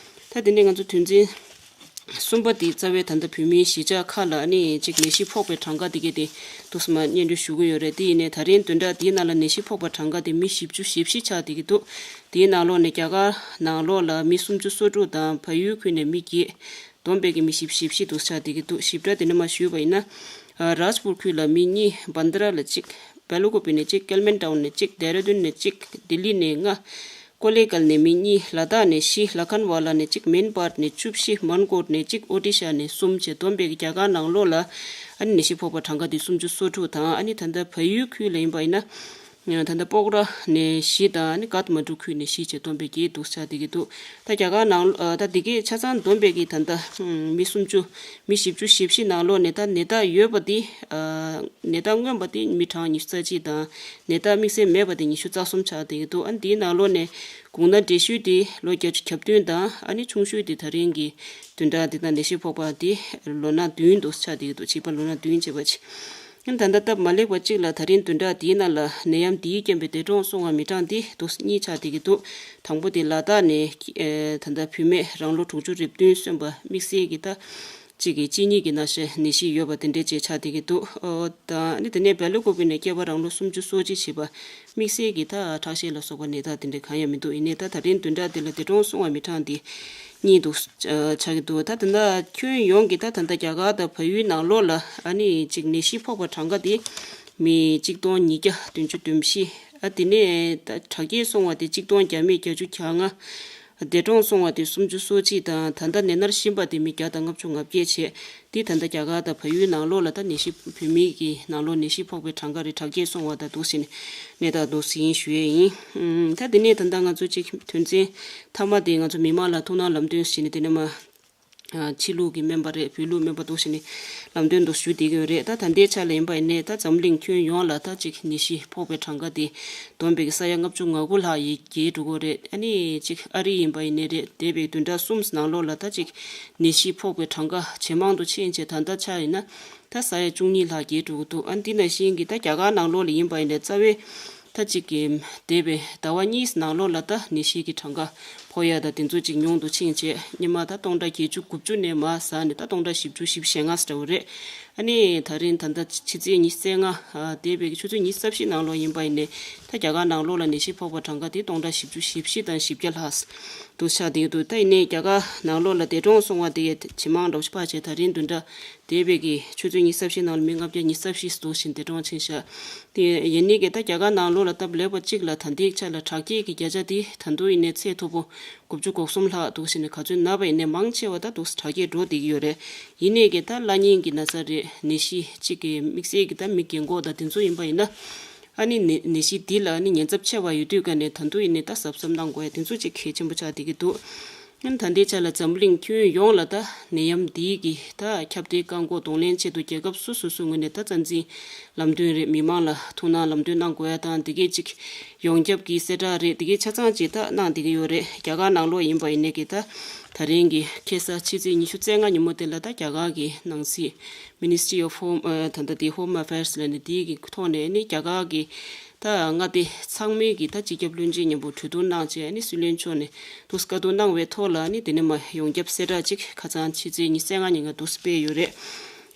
ད་དེ་ནས་ང་ཚོ་དོན་ཚན་གསུམ་པ་དེ་རྩ་བའི་ད་ལྟ་བོད་མིའི་གཞིས་ཆགས་ཁག་ལ་ནི་ཅིག་ནད་གཞི་ཕོག་པའི་གྲངས་ཀ་དེ་གས་དེ་འདུག་སེ་མར་སྙན་སྒྲོན་ཞུ་གི་ཡོད་རེད། དེ་ཡིན་ནའི་ད་རིང་བདུན་ཕྲག་དེའི་ནང་ལ་ནད་གཞི་ཕོག་པ་གྲངས་ཀ་དེ་མི་བཞི་བཅུ་ཞེ་བཞི་ཆགས་བསྡད་ཀྱི་འདུག་དེའི་ནང་ལོགས་ནས་རྒྱ་གར་ནང་ལོགས་ལ་མི་སུམ་ཅུ་སོ་དྲུག་དང་བལ་ཡུལ་ཁུལ་ནས་མི་བརྒྱད། བསྡོམས་པས་ཀྱི་མི་བཞི་བཅུ་ཞེ་བཞི་འདུག་ཆགས་བསྡད་ཀྱི་འདུག་ཞིབ་ཕྲ་དེ་ནས་མར་ཞུས་པ་ཡིན་ན། རཱཇ་པུར་ཁུལ་ལ་མི་གཉིས། བན་དྷ་ར་ལ་གཅིག་བལ་ཀོ་པི་ནས་གཅིག་ཀལ་མན་ཊའུན་ནས་གཅིག་ཌེ་ར་ཌུན་ནས་གཅིག་ལྡི་ལི་ནས་ལྔ། ཀོ་ལེ་གལ་ནས་མི་གཉིས། ལ་དྭགས་ནས་བཞི། ལ་ཁན་ཝ་ལ་ནས་གཅིག་མན་པཱར་ནས་བཅུ་བཞི། མན་གོར་ནས་གཅིག་ཨོ་ཏི་ཤ་ནས་གསུམ་བཅས་བསྡོམས་པས་ཀྱི་རྒྱ་གར་ནང་ལོགས་ལ་ཨ་ནི་ནད་གཞི་ཕོག་པ་གྲངས་ཀ་དེ་སུམ་ཅུ་སོ་དྲུག་དང་། ཨ་ནི་ད་ལྟ་བལ་ཡུལ་ཁུལ་ལ་ཡིན་པ་ཡིན་ན། ད་ལྟ་སྤོག་ར་ནས་བཞི་དང་ཨ་ནི་ཀཐ་མན་ཌུ་ཁུལ་ནས་བཞི་བཅས་བསྡོམས་པས་བརྒྱད་འདུག་ཆགས་བསྡད་ཀྱི་འདུག་ད་རྒྱ་གར་ནང་ད་འདི་གས་ཆ་ཚང་བསྡོམས་པས་ཀྱི་ད་ལྟ་མི་སུམ་ཅུ། མི་བཞི་བཅུ་ཞེ་བཞི་ནང་ལོགས་ནས་ད་ནད་རྟགས་ཡོད་པ་དེ། ནད་རྟགས་མངོན་པ་དེ་མི་གྲངས་ཉི་ཤུ་རྩ་གཅིག་དང་། ནད་རྟགས་དམིགས་བསལ་མེད་པ་དེ་ཉི་ཤུ་རྩ་གསུམ་ཆགས་བསྡད་ཀྱི་འདུག་ཨ་ནི་འདིའི་ནང་ལོགས་ནས་དགུང་ན་བགྲེས་ཤོས་དེ་ལོ་བརྒྱད་ཅུ་གྱ་བདུན་དང་། ཨ་ནི་ཆུང་ཤོས་དེ་ད་རིང་གི་བདུན་ཕྲག་འདི་དང་ནད་གཞི་ཕོག་པ་དེ་ལོ་ན་བདུན་དུ་ཆགས་བསྡད་ཀྱི་འདུག་བྱིས་པ་ལོ་ན་བདུན་བྱས་པ་ཅིག་ཨ་ནི་ད་ལྟ་སྟབས་མ་ལེགས་པ་གཅིག་ལ་ད་རིང་བདུན་ཕྲག་འདིའི་ནང་ལ་ནད་ཡམས་འདིའི་རྐྱེན་པས་འདས་གྲོངས་སོང་བ་མི་གྲངས་འདི་འདུག་གཉིས་ཆགས་བསྡད་ཀྱི་འདུག་དང་པོ་དེ་ལ་དྭགས་ནས་ཨེ་ད་ལྟ་བུད་མེད་རང་ལོ་དྲུག་ཅུ་རེ་བདུན་སོན་པ་དམིགས་བསལ་གྱི་ད་གཅིག་གི་གཅིན་སྙི་གི་ན་ཚ་ནད་གཞི་ཡོད་པ་དེ་འདྲས་བཅས་ཆགས་བསྡད་ཀྱི་འདུག་ཨོ་དང་ཨ་ནི་དེ་ནས་སྦེལ་ཀོབ་ནས་སྐྱེས་པ་རང་ལོ་སུམ་ཅུ་སོ་གཅིག་བྱས་པ་དམིགས་བསལ་གྱི་ད་ཁྲག་ཤེད་ལ་སོགས་པ་ནད་རྟགས་དེ་འདྲས་གང་ཡང་མི་འདུག་ཡིན་ནའི་ད་ད་རིང་བདུན་ཕྲག་འདི་ལ་འདས་གྲོངས་སོང་བ་མི་གྲངས་འདི་གཉིས་འདུག་ཆགས་ཀྱི་འདུག་ད་ད་ལྟ་ཁྱོན་ཡོངས་ཀྱི་ད་ད་ལྟ་རྒྱ་གར་དང་བལ་ཡུལ་ནང་ལོགས་ལ་ཨ་ནི་གཅིག་ནད་གཞི་ཕོག་པ་གྲངས་ཀ་དེ་མི་གཅིག་སྟོང་ཉིས་བརྒྱ་བདུན་ཅུ་དོན་བཞི། ཨ་དེ་ནས་ད་དྲག་སྐྱེད་སོང་བ་དེ་གཅིག་སྟོང་བརྒྱ་མེད་བརྒྱད་ཅུ་གྱ་ལྔ། འདས་གྲོངས་སོང་བ་དེ་སུམ་ཅུ་སོ་གཅིག་དང་། ད་ལྟ་ནད་མནར་བཞིན་པ་དེ་མི་བརྒྱ་དང་ལྔ་བཅུ་ང་བརྒྱད་བྱས། འདི་ད་ལྟ་རྒྱ་གར་དང་བལ་ཡུལ་ནང་ལོགས་ལ་ད་ནད་གཞི་བོད་མི་གི་ནང་ལོགས་ནད་གཞི་ཕོག་པའི་གྲངས་ཀ་རེད། དྲག་སྐྱེད་སོང་བ་དང་འདུག་ཟིན་ནས་ད་འདུག་ཟིན་ཞུ་ཡས་ཡིན། ད་དེ་ནས་ད་ལྟ་ང་ཚོ་གཅིག་དོན་ཚན་མཐའ་མ་དེ་ང་ཚོ་མི་མང་ལ་ཐུགས་སྣང་ལམ་སྟོན་ཟིན་ནས་དེ་ནས་མ། ཕྱི་ལུགས་ཀྱི་སྨན་པ་རེད། བོད་ལུགས་སྨན་པ་འདུག་ཟེར་ནས་ལམ་སྟོན་དུ་ཞུ་བསྡད་ཀྱི་ཡོད་རེད། ད་ད་ལྟའི་ཆ་ལ་ཡིན་པ་ཡིན་ནའི་ད་འཛམ་གླིང་ཁྱོན་ཡོངས་ལ་ད་ཅིག་ནད་གཞི་ཕོག་པའི་གྲངས་ཀ་དེ་བསྡོམས་པའི་ས་ཡ་ལྔ་བཅུ་ང་དགུ་ལྷག་ཡི་རྒྱས་འགྲོ་གི་རེད། ཨ་ནི་ཅིག་ཨ་རི་ཡིན་པ་ཡིན་ནའི་རེད། འདས་པའི་བདུན་ཕྲག་གསུམ་ནང་ལོགས་ལ་ད་ཅིག་ནད་གཞི་ཕོག་པའི་གྲངས་ཀ་ཇེ་མང་དུ་ཕྱིན་བྱས་ད་ལྟ་ཆ་ཡིན་ན་ད་ས་ཡ་བཅུ་གཉིས་ལྷག་རྒྱས་འགྲོ་གི་འདུག་ཨ་འདི་ནང་བཞིན་གྱི་ད་རྒྱ་གར་ནང་ལོགས་ལ་ཡིན་པ་ཡིན་ནའི་རྩ་བའི། ད་ཅིག་གི་འདས་པའི་ཟླ་བ་གཉིས་ནང་ལོགས་ལ་ད་ནད་གཞི་གི་གྲངས་ཀ་ཕོག་ཡ་ད་དེ་ཚོ་ཅིག་ཉུང་དུ་ཕྱིན་བྱས། སྔོན་མ་ད་སྟོང་ཕྲག་བརྒྱད་ཅུ་དགུ་བཅུ་ནས་མར་ཟགས་ནས་ད་སྟོང་ཕྲག་བཞི་བཅུ་ཞེ་ལྔ་ཟེར་བ་རེད། ཨ་ནི་ད་རིང་ད་ལྟ་ཕྱི་ཚེས་ཉི་ཤུ་རྩ་ལྔ་འདས་པའི་ཆུ་ཚོད་ཉི་ཤུ་རྩ་བཞི་ནང་ལོགས་ཡིན་པ་ཡིན་ནའི་ད་རྒྱ་གར་ནང་ལོགས་ལ་ནད་གཞི་ཕོག་པ་གྲངས་ཀ་དེ་སྟོང་ཕྲག་བཞི་བཅུ་ཞེ་བཞི་དང་བཞི་བརྒྱ་ལྷག་འདུག་ཆགས་བསྡད་ཀྱི་འདུག་ད་ཡིན་ནའི་རྒྱ་གར་ནང་ལོགས་ལ་འདས་གྲོངས་སོང་བ་དེ་ཇེ་མང་འགྲོ་ཕྱིན་ཕར་བྱས་ད་རིང་བདུན་ཕྲག་འདས་པའི་གི་ཆུ་ཚོད་ཉི་ཤུ་རྩ་བཞི་ནང་ལ་མི་ལྔ་བརྒྱ་ཉི་ཤུ་རྩ་བཞི་འདུག་ཕྱིན་འདས་གྲོངས་ཕྱིན་ཤག་དེ་ཡིན་ནའི་གི་ད་རྒྱ་གར་ནང་ལོགས་ལ་སྟབས་ལེགས་པ་གཅིག་ལ་ད་ལྟའི་ཆ་ལ་དྲག་སྐྱེད་ཀྱི་བརྒྱ་ཆ་དེ་ད་དུང་ཡིན་ནའི་ཚད་མཐོ་པོ་དགུ་བཅུ་གོ་གསུམ་ལྷག་འདུག་ཕྱིན་ནས་ག་ཚོད་ན་བ་ཡིན་ནའི་མང་ཆེ་བ་ད་འདུག་དྲག་སྐྱེད་འགྲོ་བསྡད་ཀྱི་ཡོད་རེད། ཡིན་ནའི་གི་ད་བླ་གཉན་གྱི་ན་ཚ་རེད། ནད་གཞི་གཅིག་གི་དམིགས་བསལ་གྱི་ད་མི་རྒན་གོག་དང་དེ་ཚོ་ཡིན་པ་ཡིན་ན། ཨ་ནི་ནད་ནད་གཞི་འདི་ལ་ཨ་ནི་ཉེན་ཚབས་ཆེ་བ་ཡོད་དུས་ཀ་ནས་ད་དུང་ཡིན་ནའི་ད་གཟབ་གཟབ་གནང་དགོས་ཡ་དེ་ཚོ་ཅིག་གལ་ཆེན་པོ་ཆགས་བསྡད་ཀྱི་འདུག་ཨ་ནི་ད་ལྟའི་ཆ་ལ་འཛམ་གླིང་ཁྱོན་ཡོངས་ལ་ད་ནད་ཡམས་འདིའི་གི་ད་ཁྱབ་གདལ་བཀག་འགོག་གདོང་ལེན་ཆེད་དུ་རྒྱལ་ཁབ་སོ་སོ་སོའི་ངོས་ནས་ད་རྩ་འཛིན་ལམ་སྟོན་རེད། མི་མང་ལ་ཐུགས་སྣང་ལམ་སྟོན་གནང་དགོས་ཡ་དང་དེ་གས་ཅིག་ཡོངས་ཁྱབ་ཀྱི་གསལ་བསྒྲགས་རེད། དེ་གས་ཆ་ཚང་ཅིག་ད་གནང་བསྡད་ཀྱི་ཡོད་རེད། རྒྱ་གར་ནང་ལོགས་ཡིན་པ་ཡིན་ནའི་གི་ད་ད་རིང་གི་ཁ་སང་ཕྱི་ཚེས་ཉི་ཤུ་རྩ་ལྔ་ཉིན་མོ་དེ་ལ་ད་རྒྱ་གར་གི་ནང་སྲིད་Ministry of Home ཨ་ད་ལྟ་དེ་Home Affairs ལབ་ནས་དེའི་གི་ཐོག་ནས་ནི་རྒྱ་གར་གི་ད་མངའ་སྡེ་ཚང་མའི་གི་ད་སྤྱི་ཁྱབ་བློན་ཆེན་མཉམ་པོ་གྲོས་བསྡུར་གནང་བྱས་ནི་སྲིད་བློན་མཆོག་ནས་དུས་བཀའ་བསྡུར་གནང་བའི་ཐོག་ལ་ནི་དེ་ནས་མ་ཡོངས་ཁྱབ་གསལ་བསྒྲགས་ཅིག་ཁ་སང་ཕྱི་ཚེས་ཉི་ཤུ་རྩ་ལྔ་ཉིན་ང་དུས་སྤེལ་ཡོད་རེད།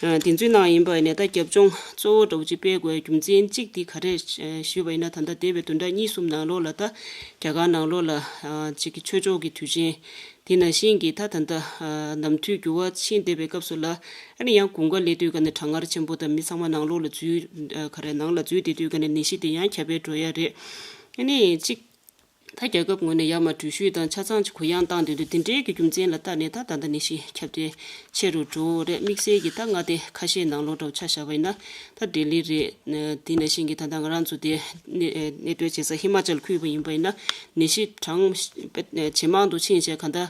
དེ་ཚོའི་ནང་ཡིན་པ་ཡིན་ན་ད་རྒྱབ་ལྗོངས་གཙོ་བོ་འདྲ་བོ་ཅིག་སྤེལ་དགོས་རྒྱུ་མཚན་གཅིག་དེ་ག་རེ་ཞུས་པ་ཡིན་ན། ད་ལྟ་འདས་པའི་བདུན་ཕྲག་གཉིས་གསུམ་ནང་ལོགས་ལ་ད་རྒྱ་གར་ནང་ལོགས་ལ་ཅིག་གི་ཆོས་ཕྱོགས་ཀྱི་དུས་ཆེན་དེ་ནང་བཞིན་གྱི་ད་ད་ལྟ་ནམ་དུས་འགྱུར་བ་ཕྱིན་བསྡད་པའི་སྐབས་སུ་ལ་ཨ་ནི་ཡང་དགུན་ཁ་སླེབས་དུས་ཀ་ནས་གྲང་ངར་ཆེན་པོ་དང་མི་ཚང་མ་ནང་ལོགས་ལ་འཛུལ་ག་རེ་ནང་ལ་འཛུལ་བསྡད་དུས་ཀ་ནས་ནད་གཞི་དེ་ཡང་ཁྱབ་སྤེལ་འགྲོ་ཡ་རེད། ཨ་ནི་གཅིག་ད་རྒྱལ་ཁབ་ངོས་ནས་ཡར་མར་འགྲུལ་བཞུད་དང་ཆ་ཚང་ཅིག་གུ་ཡངས་བཏང་བསྡད་དུས་དེ་འདྲའི་གི་རྒྱུ་མཚན་ལ་བལྟས་ནས་ད་ད་ལྟ་ནད་གཞི་ཁྱབ་གདལ་ཆེ་རུ་འགྲོ་རེད། དམིགས་བསལ་གྱི་ད་མངའ་སྡེ་ཁ་ཤས་ནང་ལོགས་འདྲ་བོ་ཆ་བཞག་པ་ཡིན་ན་ད་ལྡི་ལི་རེད། དེ་ནང་བཞིན་གྱི་ད་ལྟ་ང་རང་ཚོ་དེ་གནས་གནས་སྡོད་བྱེད་ས་ཧི་མ་ཅལ་ཁུལ་བ་ཡིན་པ་ཡིན་ན་ནད་གཞི་གྲངས་ཇེ་མང་དུ་ཕྱིན་བྱས་གང་ལྟར་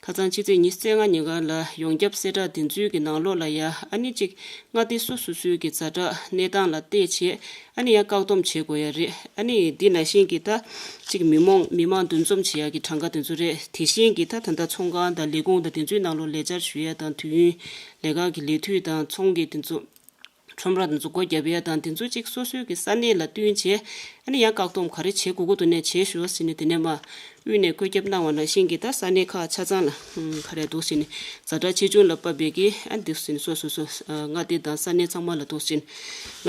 ཁ་སང་ཕྱི་ཚེས་ཉི་ཤུ་རྩ་ལྔ་ཉིན་གང་ལ་ཡོངས་ཁྱབ་གསལ་བསྒྲགས་དེ་ཚོའི་གི་ནང་ལོགས་ལ་ཡ་ཨ་ནི་གཅིག་མངའ་སྡེ་སོ་སོ་སོའི་གི་ཛ་དྲག་གནས་སྟངས་ལ་བལྟས་བྱས། ཨ་ནི་ཡང་བཀག་སྡོམ་བྱེད་དགོས་ཡ་རེད། ཨ་ནི་འདི་ནང་བཞིན་གྱི་ད་གཅིག་མི་མང་མི་མང་འདུ་འཛོམས་བྱེད་ཡ་གི་གྲངས་ཀ་དེ་ཚོ་རེད། དེ་བཞིན་གྱི་ད་ད་ལྟ་ཚོང་ཁང་དང་ལས་ཁུངས་དང་དེ་ཚོའི་ནང་ལོགས་ལས་བཅར་ཞུ་ཡ་དང་དུས་ཡུན་ལས་ཀ་གི་ལས་དུས་དང་ཚོང་གི་དེ་ཚོ་ཁྲོམ་ར་དེ་ཚོ་སྒོ་བརྒྱབ་ཡ་དང་དེ་ཚོ་གཅིག་སོ་སོའི་གི་ས་གནས་ལ་བསྟུན་བྱས་ཨ་ནི་ཡང་བཀག་སྡོམ་ག་རེ་བྱེད་དགོས་ཀྱི་འདུག་ནས་བྱེད་ཤོག་ཟེར་ནས་དེ་ནས་མ། དབུས་ནས་བཀོད་ཁྱབ་གནང་བ་ནང་བཞིན་གྱི་ད་ས་གནས་ཁག་ཆ་ཚང་ལ་ཨུམ་ག་རེ་འདུག་ཟེར་ནས་ཛ་དྲག་ཆེ་ཆུང་ལ་དཔག་པའི་གི་ཨ་འདུག་ཟེར་ནས་སོ་སོ་སོ་ཨ་མངའ་སྡེ་དང་ས་གནས་ཚང་མ་ལ་འདུག་ཟེར་ནས་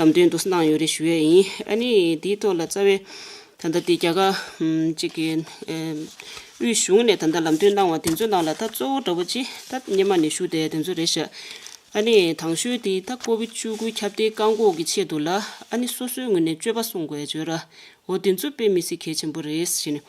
ལམ་སྟོན་འདུག་གནང་ཡོད་རེད་ཞུ་ཡས་ཡིན། ཨ་ནི་དེའི་ཐོག་ལ་རྩ་བའི་ད་ལྟ་དེ་རྒྱ་གར་ཨུམ་གཅིག་གི་ཨེམ་དབུས་གཞུང་ནས་ད་ལྟ་ལམ་སྟོན་གནང་བ་དེ་ཚོའི་ནང་ལ་ད་གཙོ་བོ་འདྲ་པོ་ཅིག་ད་སྔོན་མ་ནས་ཞུ་བསྡད་དེ་ཚོ་རེད་ཤག་ཨ་ནི་དང་ཤོས་དེ་ད་ཀོ་བིད་བཅུ་དགུ་ཁྱབ་གདལ་བཀག་འགོག་གི་ཆེད་དུ་ལ་ཨ་ནི་སོ་སོའི་ངོས་ནས་སྤྱོད་པ་སྲུང་དགོས་ཡ་བརྗོད་ར། འོ་དེ་ཚོ་དཔེ་མི་སྲིད་གལ་ཆེན་པོ་རེད་ཟེར་ནས།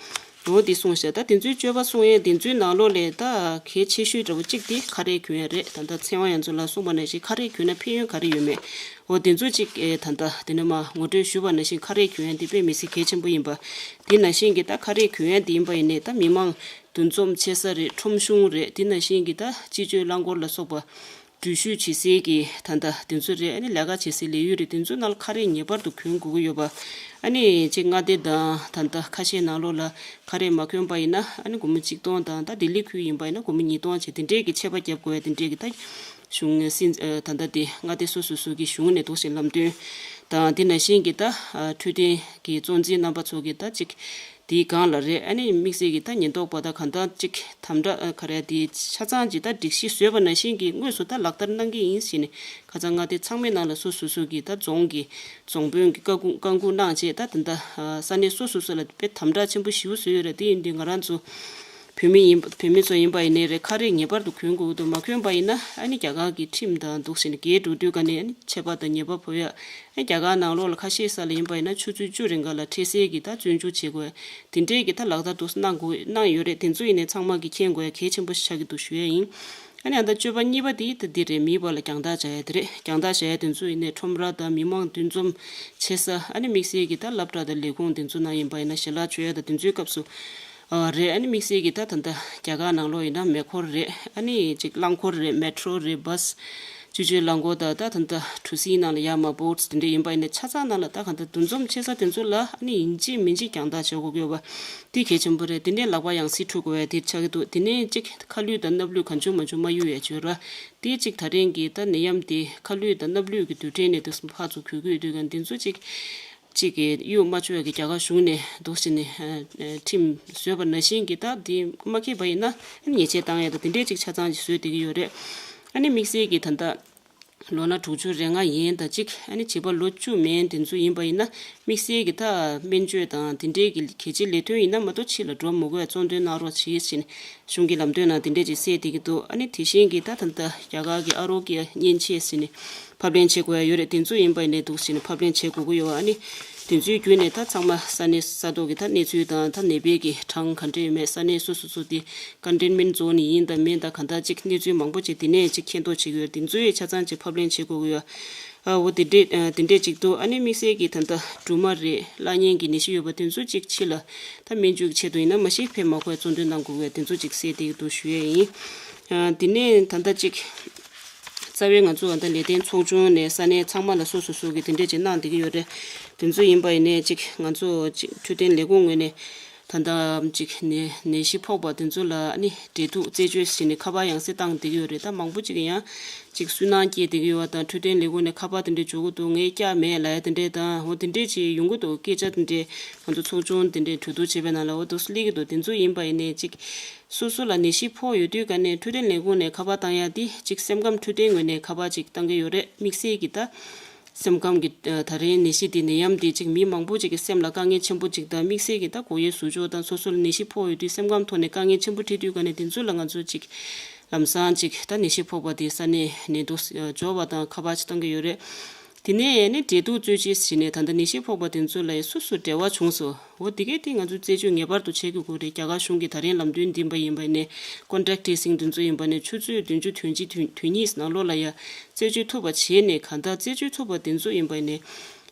འོ་དེ་གསུངས་ཤག་ད་དེ་ཚོའི་སྤྱོད་པ་སྲུང་ཡས་དེ་ཚོའི་ནང་ལོགས་ལས་ད་གལ་ཆེ་ཤོས་འདྲ་པོ་གཅིག་དེ་ཁ་རས་གྱོན་ཡ་རེད། ད་ལྟ་ཚེ་དབང་རྒྱ་མཚོ་ལགས་གསུངས་པ་ནང་བཞིན་ཁ་རས་གྱོན་ན་ཕན་ཡོན་ག་རེ་ཡོད་མེད། འོ་དེ་ཚོ་གཅིག་ཨེ་ད་ལྟ་དེ་ནས་མ་ངོ་སྤྲོད་ཞུས་པ་ནང་བཞིན་ཁ་རས་གྱོན་ཡ་དེ་དཔེ་མི་སྲིད་གལ་ཆེན་པོ་ཡིན་པ། དེ་ནང་བཞིན་གྱི་ད་ཁ་རས་གྱོན་ཡ་དེ་ཡིན་པ་ཡིན་ནས་ད་མི་མང་འདུ་འཛོམས་བྱེད་ས་རེད། ཁྲོམ་གཞུང་རེད། དེ་ནང་བཞིན་གྱི་ད་སྤྱི་སྤྱོད་རླངས་འཁོར་ལ་སོགས་པ། འགྲུལ་བཞུད་བྱེད་སའི་གི་ད་ལྟ་དེ་ཚོ་རེད། ཨ་ནི་ལས་ཀ་བྱེད་སའི་ལས་ཡུལ་རེད། དེ་ཚོའི་ནང་ལ་ཁ་རས་ངེས་པར་དུ་གྱོན་དགོས་ཀྱི་ཡོད་པ། ཨ་ནི་གཅིག་མངའ་སྡེ་དང་ད་ལྟ་ཁ་ཤས་ནང་ལོགས་ལ་ཁ་རས་མ་གྱོན་པ་ཡིན་ན་ཨ་ནི་སྒོར་མོ་གཅིག་སྟོང་དང་ད་ལྡི་ལི་ཁུལ་ཡིན་པ་ཡིན་ན་སྒོར་མོ་ཉིས་སྟོང་བྱས་དེ་འདྲའི་གི་ཆད་པ་བརྒྱབ་དགོས་ཡ་དེ་འདྲའི་གི་ད་གཞུང་སྲིད་ད་ལྟ་དེ་མངའ་སྡེ་སོ་སོ་སོ་གི་གཞུང་ནས་འདུག་ཟེར་ལམ་སྟོན་དང་དེ་ནང་བཞིན་གི་ད་འཕྲོད་བསྟེན་གི་གཙོ་འཛིན་རྣམ་པ་ཚོ་གི་ད་གཅིག་དེའི་སྒང་ལ་རེད། ཨ་ནི་དམིགས་བསལ་གྱི་ད་ཉེན་རྟོག་པ་དང་གང་ལྟར་ཅིག་དམ་དྲག་ཨ་ག་རེ་དེ་ཆ་ཚང་ཅིག་ད་སྒྲིག་གཞི་བཟོས་པ་ནང་བཞིན་གྱི་དངོས་སུ་ད་ལག་བསྟར་གནང་གི་ཡིན་ཟེར་ནས་ཁ་སང་མངའ་སྡེ་ཚང་མའི་ནང་ལ་སོ་སོ་སོ་གི་ད་རྫོང་གི་རྫོང་དཔོན་གྱི་བཀའ་འགུག་བཀའ་འགུག་གནང་རྗེས་ད་ད་ལྟ་ས་གནས་སོ་སོ་སོ་ལ་དཔེ་དམ་དྲག་ཆེན་པོ་ཞེ་པོ་བཟོས་ཡོད་རེད། དེ་ཡིན་དུས་ང་རང་ཚོ་བོད་མི་ཡིན་བོད་མི་ཚོ་ཡིན་པ་ཡིན་ནའི་རེད། ཁ་རས་ངེས་པར་དུ་གྱོན་དགོས་ཀྱི་འདུག་མ་གྱོན་པ་ཡིན་ན་ཨ་ནི་རྒྱ་གར་གྱི་ཁྲིམས་དང་འདུག་ཟེར་ནས་འགལ་འགྲོ་དུས་ག་ནས་ཨ་ནི་ཆད་པ་དང་ཉེས་པ་ཕོག་ཡ། ཨ་རྒྱ་གར་ནང་ལོགས་ལ་ཁ་ཤས་ས་ལ་ཡིན་པ་ཡིན་ན་ཆུ་ཚོད་བཅུ་རིང་ག་ལ་འཕྲལ་སེལ་གྱི་ད་བཙོན་འཇུག་བྱེད་དགོས། དེ་འདྲའི་གི་ད་ལག་བསྟར་དུ་གནང་དགོས་གནང་ཡོད་རེད། དེ་ཚོ་ཡིན་ནའི་ཚང་མ་གི་མཁྱེན་དགོས་ཡ་གལ་ཆེན་པོ་ཞིག་ཆགས་ཀྱི་འདུག་ཞུ་ཡ་ཡིན། ཨ་ནི་ཨ་ད་སྤྱོད་པ་གཉིས་པ་དེ་ད་འདི་རེད། མིའི་བར་ལ་རྒྱང་ཐག་བྱ་ཡ་དེ་རེད། རྒྱང་ཐག་བྱ་ཡ་དེ་ཚོ་ཡིན་ནའི་ཁྲོམ་ར་དང་མི་མང་འདུ་འཛོམས་བྱེད་ས། ཨ་ནི་དམིགས་བསལ་གྱི་ད་སློབ་གྲྭ་དང་ལས་ཁུངས་དེ་ཚོ་ནང་ཡིན་པ་ཡིན་ན་ཞལ་ལག་མཆོད་ཡ་དང་དེ་ཚོའི་སྐབས་སུ། ཨ་རེད། ཨ་ནི་དམིགས་བསལ་གྱི་ད་ད་ལྟ་རྒྱ་གར་ནང་ལོགས་ཡིན་ན་མེ་འཁོར་རེད། ཨ་ནི་ཅིག་རླངས་འཁོར་རེད། མེ་ཊོ་རེད། བྷ་སི། སྤྱི་སྤྱོད་རླངས་འཁོར་དང་ད་ད་ལྟ་གྲུ་གཟིངས་ནང་ལ་ཡར་མར་བོ་ཊི་དེ་འདྲ་ཡིན་པ་ཡིན་ན་ཆ་ཚང་ནང་ལ་ད་ག་ད་འདུ་འཛོམས་བྱེད་ས་དེ་ཚོ་ལ་ཨ་ནི་ཡིན་གཅིག་མིན་གཅིག་རྒྱང་ཐག་བྱེད་དགོས་ཀྱི་ཡོད་པ་དེ་གལ་ཆེན་པོ་རེད། དེ་ནས་ལག་པ་ཡང་སེ་འཁྲུད་དགོས་ཡ་དེ་ཆགས་ཀྱི་འདུག་དེ་ནས་ཅིག་ཁ་ལུད་དང་སྣབས་ལུད་གང་བྱུང་མང་བྱུང་མ་གཡུག་ཡ་བྱོས་ར། དེ་གཅིག་ད་རིང་གི་ད་ནད་ཡམས་དེ་ཁ་ལུད་དང་སྣབས་ལུད་ཀྱི་དུས་དྲན་ནས་དུས་སུ་ཕར་ཚུར་གུས་གུས་དུས་གང་དེ་ཚོ་གཅིག་གཅིག་གིས་གཡུག་མ་བཅུག་ཡ་གི་རྒྱ་གར་གཞུང་ནས་འདུག་ཟེར་ནས་ཨ་ཨ་ཁྲིམས་བཟོས་པ་ནང་བཞིན་གྱི་ད་དེ་མ་འཁྱེར་བ་ཡིན་ན་ཉེས་ཆད་བཏང་ཡ་ད་དེ་འདྲས་ཅིག་ཆ་ཚང་ཅིག་བཟོས་བསྡད་ཀྱི་ཡོད་རེད། ཨ་ནི་དམིགས་བསལ་གྱི་ད་ལྟ་ལོ་ན་དྲུག་ཅུ་རེ་ལྔ་ཡན་དང་གཅིག་ཨ་ནི་བྱིས་པ་ལོ་བཅུ་མན་དེ་ཚོ་ཡིན་པ་ཡིན་ན་དམིགས་བསལ་གྱི་ད་སྨན་བཅོས་དང་དེ་འདྲས་ཀྱི་གལ་ཆེའི་ལས་དོན་ཡིན་ན་མ་གཏོགས་ཕྱི་ལ་འགྲོ་མི་དགོས་པའི་གཙོ་འདོན་གནང་རོགས་བྱེད་ཟེར་ནས་གཞུང་གི་ལམ་སྟོན་ནང་དེ་འདྲས་ཅིག་གསལ་བསྡད་ཀྱི་འདུག་ཨ་ནི་དེ་བཞིན་གྱི་ད་ད་ལྟ་རྒྱ་གར་གྱི་ཨ་རོ་ཀྱ་མཉེན་ཆས་ཟེར་ནས། ཕབ་ལེན་བྱེད་དགོས་ཡ་ཡོད་རེད། དེ་ཚོ་ཡིན་པ་ཡིན་ནའི་འདུག་ཟེར་ནས་ཕབ་ལེན་བྱེད་དགོས་ཀྱི་ཡོད། ཨ་ནི་དེ་ཚོའི་བརྒྱུད་ནས་ད་ཚང་མ་ས་གནས་ས་ཐོག་གི་ད་གནས་ཚུལ་དང་ད་ནད་པའི་གི་གྲངས་ག་འདྲ་ཡོད་མེད་ས་གནས་སོ་སོ་སོ་དེ་ཀོན་ཊེན་མེན་ཊི་ཛོན་ཡིན་དང་མིན་དང་གང་ལྟར་ཅིག་གནས་ཚུལ་མང་པོ་ཅིག་དེ་ནས་ཅིག་མཁྱེན་རྟོགས་བྱེད་ཀྱི་ཡོད། དེ་ཚོའི་ཆ་ཚང་ཅིག་ཕབ་ལེན་བྱེད་དགོས་ཀྱི་ཡོད། ཨ་འོ་དེ་འདྲས་ཨ་དེ་འདྲས་ཅིག་འདུག་ཨ་ནི་དམིགས་བསལ་གྱི་ད་ལྟ་སྦྲུམ་མ་རེད། བླ་གཉན་གྱི་ནད་གཞི་ཡོད་པ་དེ་ཚོ་ཅིག་ཕྱི་ལ་ད་སྨན་བཅོས་ཀྱི་ཆེད་དུ་ཡིན་ན་མ་གཞི་ཕེབས་མ་དགོས་པའི་གཙོ་འདོན་གནང་དགོས་པའི་དེ་ཚོ་ཅིག་གསལ་བསྡད་ཀྱི་འདུག་ཞུ་ཡས་ཡིན། ཨ་དེ་ནས་ད་ལྟ་ཅིག་རྩ་བའི་ང་ཚོ་ད་ལས་དོན་ཚོགས་ཆུང་ནས་ས་གནས་ཚང་མ་ལ་སོ་སོ་སོ་གི་དེ་འདྲས་ཅིག་གནང་བསྡད་ཀྱི་ཡོད་རེད། དེ་ཚོ་ཡིན་པ་ཡིན་ནའི་ཅིག་ང་ཚོ་ཅིག་འཕྲོད་བསྟེན་ལས་ཁུངས་ངོས་ནས་ ད་ལྟ་ཅིག་ནད་ནད་གཞི་ཕོག་པ་དེ་ཚོ་ལ་ཨ་ནི་འབྲེལ་གཏུག་རྩད་གཅོད་བྱས་ནས་ཁ་པར་ཡང་སེ་བཏང་བསྡད་ཀྱི་ཡོད་རེད། ད་མང་པོ་ཅིག་གིས་ཡང་ཅིག་སུན་སྣང་སྐྱེས་བསྡད་ཀྱི་ཡོད་པ་དང་འཕྲོད་བསྟེན་ལས་ཁུངས་ནས་ཁ་པར་དེ་འདྲ་འབྱོར་གྱི་འདུག་ངས་བསྐྱར་མེད་ལབ་ཡ་དེ་འདྲས་དང་འོ་དེ་འདྲས་ཅིག་ཡོང་གི་འདུག་སྐད་ཆ་དེ་འདྲས་ང་ཚོ་ཚོགས་ཆུང་དེ་འདྲས་གྲོས་བསྡུར་བྱས་པའི་ནང་ལ་འོ་འདུག་སེ་སླེབས་ཀྱི་འདུག་དེ་ཚོ་ཡིན་པ་ཡིན་ནའི་ཅིག་སོ་སོ་ལ་ནད་གཞི་ཕོག་ཡོད་དུས་ཀ་ནས་འཕྲོད་བསྟེན་ལས་ཁུངས་ནས་ཁ་པར་བཏང་ཡ་དེ་ཅིག་སེམས་ཁམས་འཕྲོད་བསྟེན་ངོས་ནས་ཁ་པར་ཅིག་བཏང་གི་ཡོད་རེད། དམིགས་བསལ་གྱི་ད་སེམས་ཁམས་ཀྱི་ཨ་ད་རེས་ནད་གཞི་འདི་ནད་ཡམས་འདི་ཅིག་མི་མང་པོ་ཅིག་གི་སེམས་ལ་དཀའ་ངལ་ཆེན་པོ་ཅིག་དང་དམིགས་བསལ་གྱི་ད་སྒོ་དབྱེ་ཟུར་འཇོག་དང་སོ་སོ་ལ་ནད་གཞི་ཕོག་ཡོད་དུས་སེམས་ཁམས་ཐོག་ནས་དཀའ་ངལ་ཆེན་པོ་འཕྲད་དུས་ག་ནས་དེ་ཚོ་ལ་ང་ཚོ་ཅིག་ལམ་སང་ཅིག་ད་ནད་གཞི་ཕོག་པ་དེ་ས་གནས་ནད་དུག་ཨ་འབྱོར་བ་དང་ཁ་པར་ཅིག་བཏང་གི་ཡོད་རེད། དེ་ནས་ནི་འབྲེལ་གཏུག་རྩད་གཅོད་བྱས་ནས་ད་ལྟ་ནད་གཞི་ཕོག་པ་དེ་ཚོ་ལ་སོ་སོ་འབྲེལ་བ་བྱུང་སོང་། འོ་དེ་གས་དེ་ང་ཚོས་རྩད་གཅོད་ངེས་པར་དུ་བྱེད་དགོས་ཀྱི་རེད། རྒྱ་གར་གཞུང་གིས་ད་རིང་ལམ་སྟོན་འདིན་པ་ཡིན་པ་ནས་contact tracing་དེ་ཚོ་ཡིན་པ་ནས་ཆུ་ཚོད་བདུན་ཅུ་དོན་གཅིག་དོན་དོན་གཉིས་ནང་ལོགས་ལ་ཡ་རྩད་གཅོད་ཐུབ་པ་བྱས་ནས་གང་ལྟར་རྩད་གཅོད་ཐུབ་པ་དེ་ཚོ་ཡིན་པ་ནས་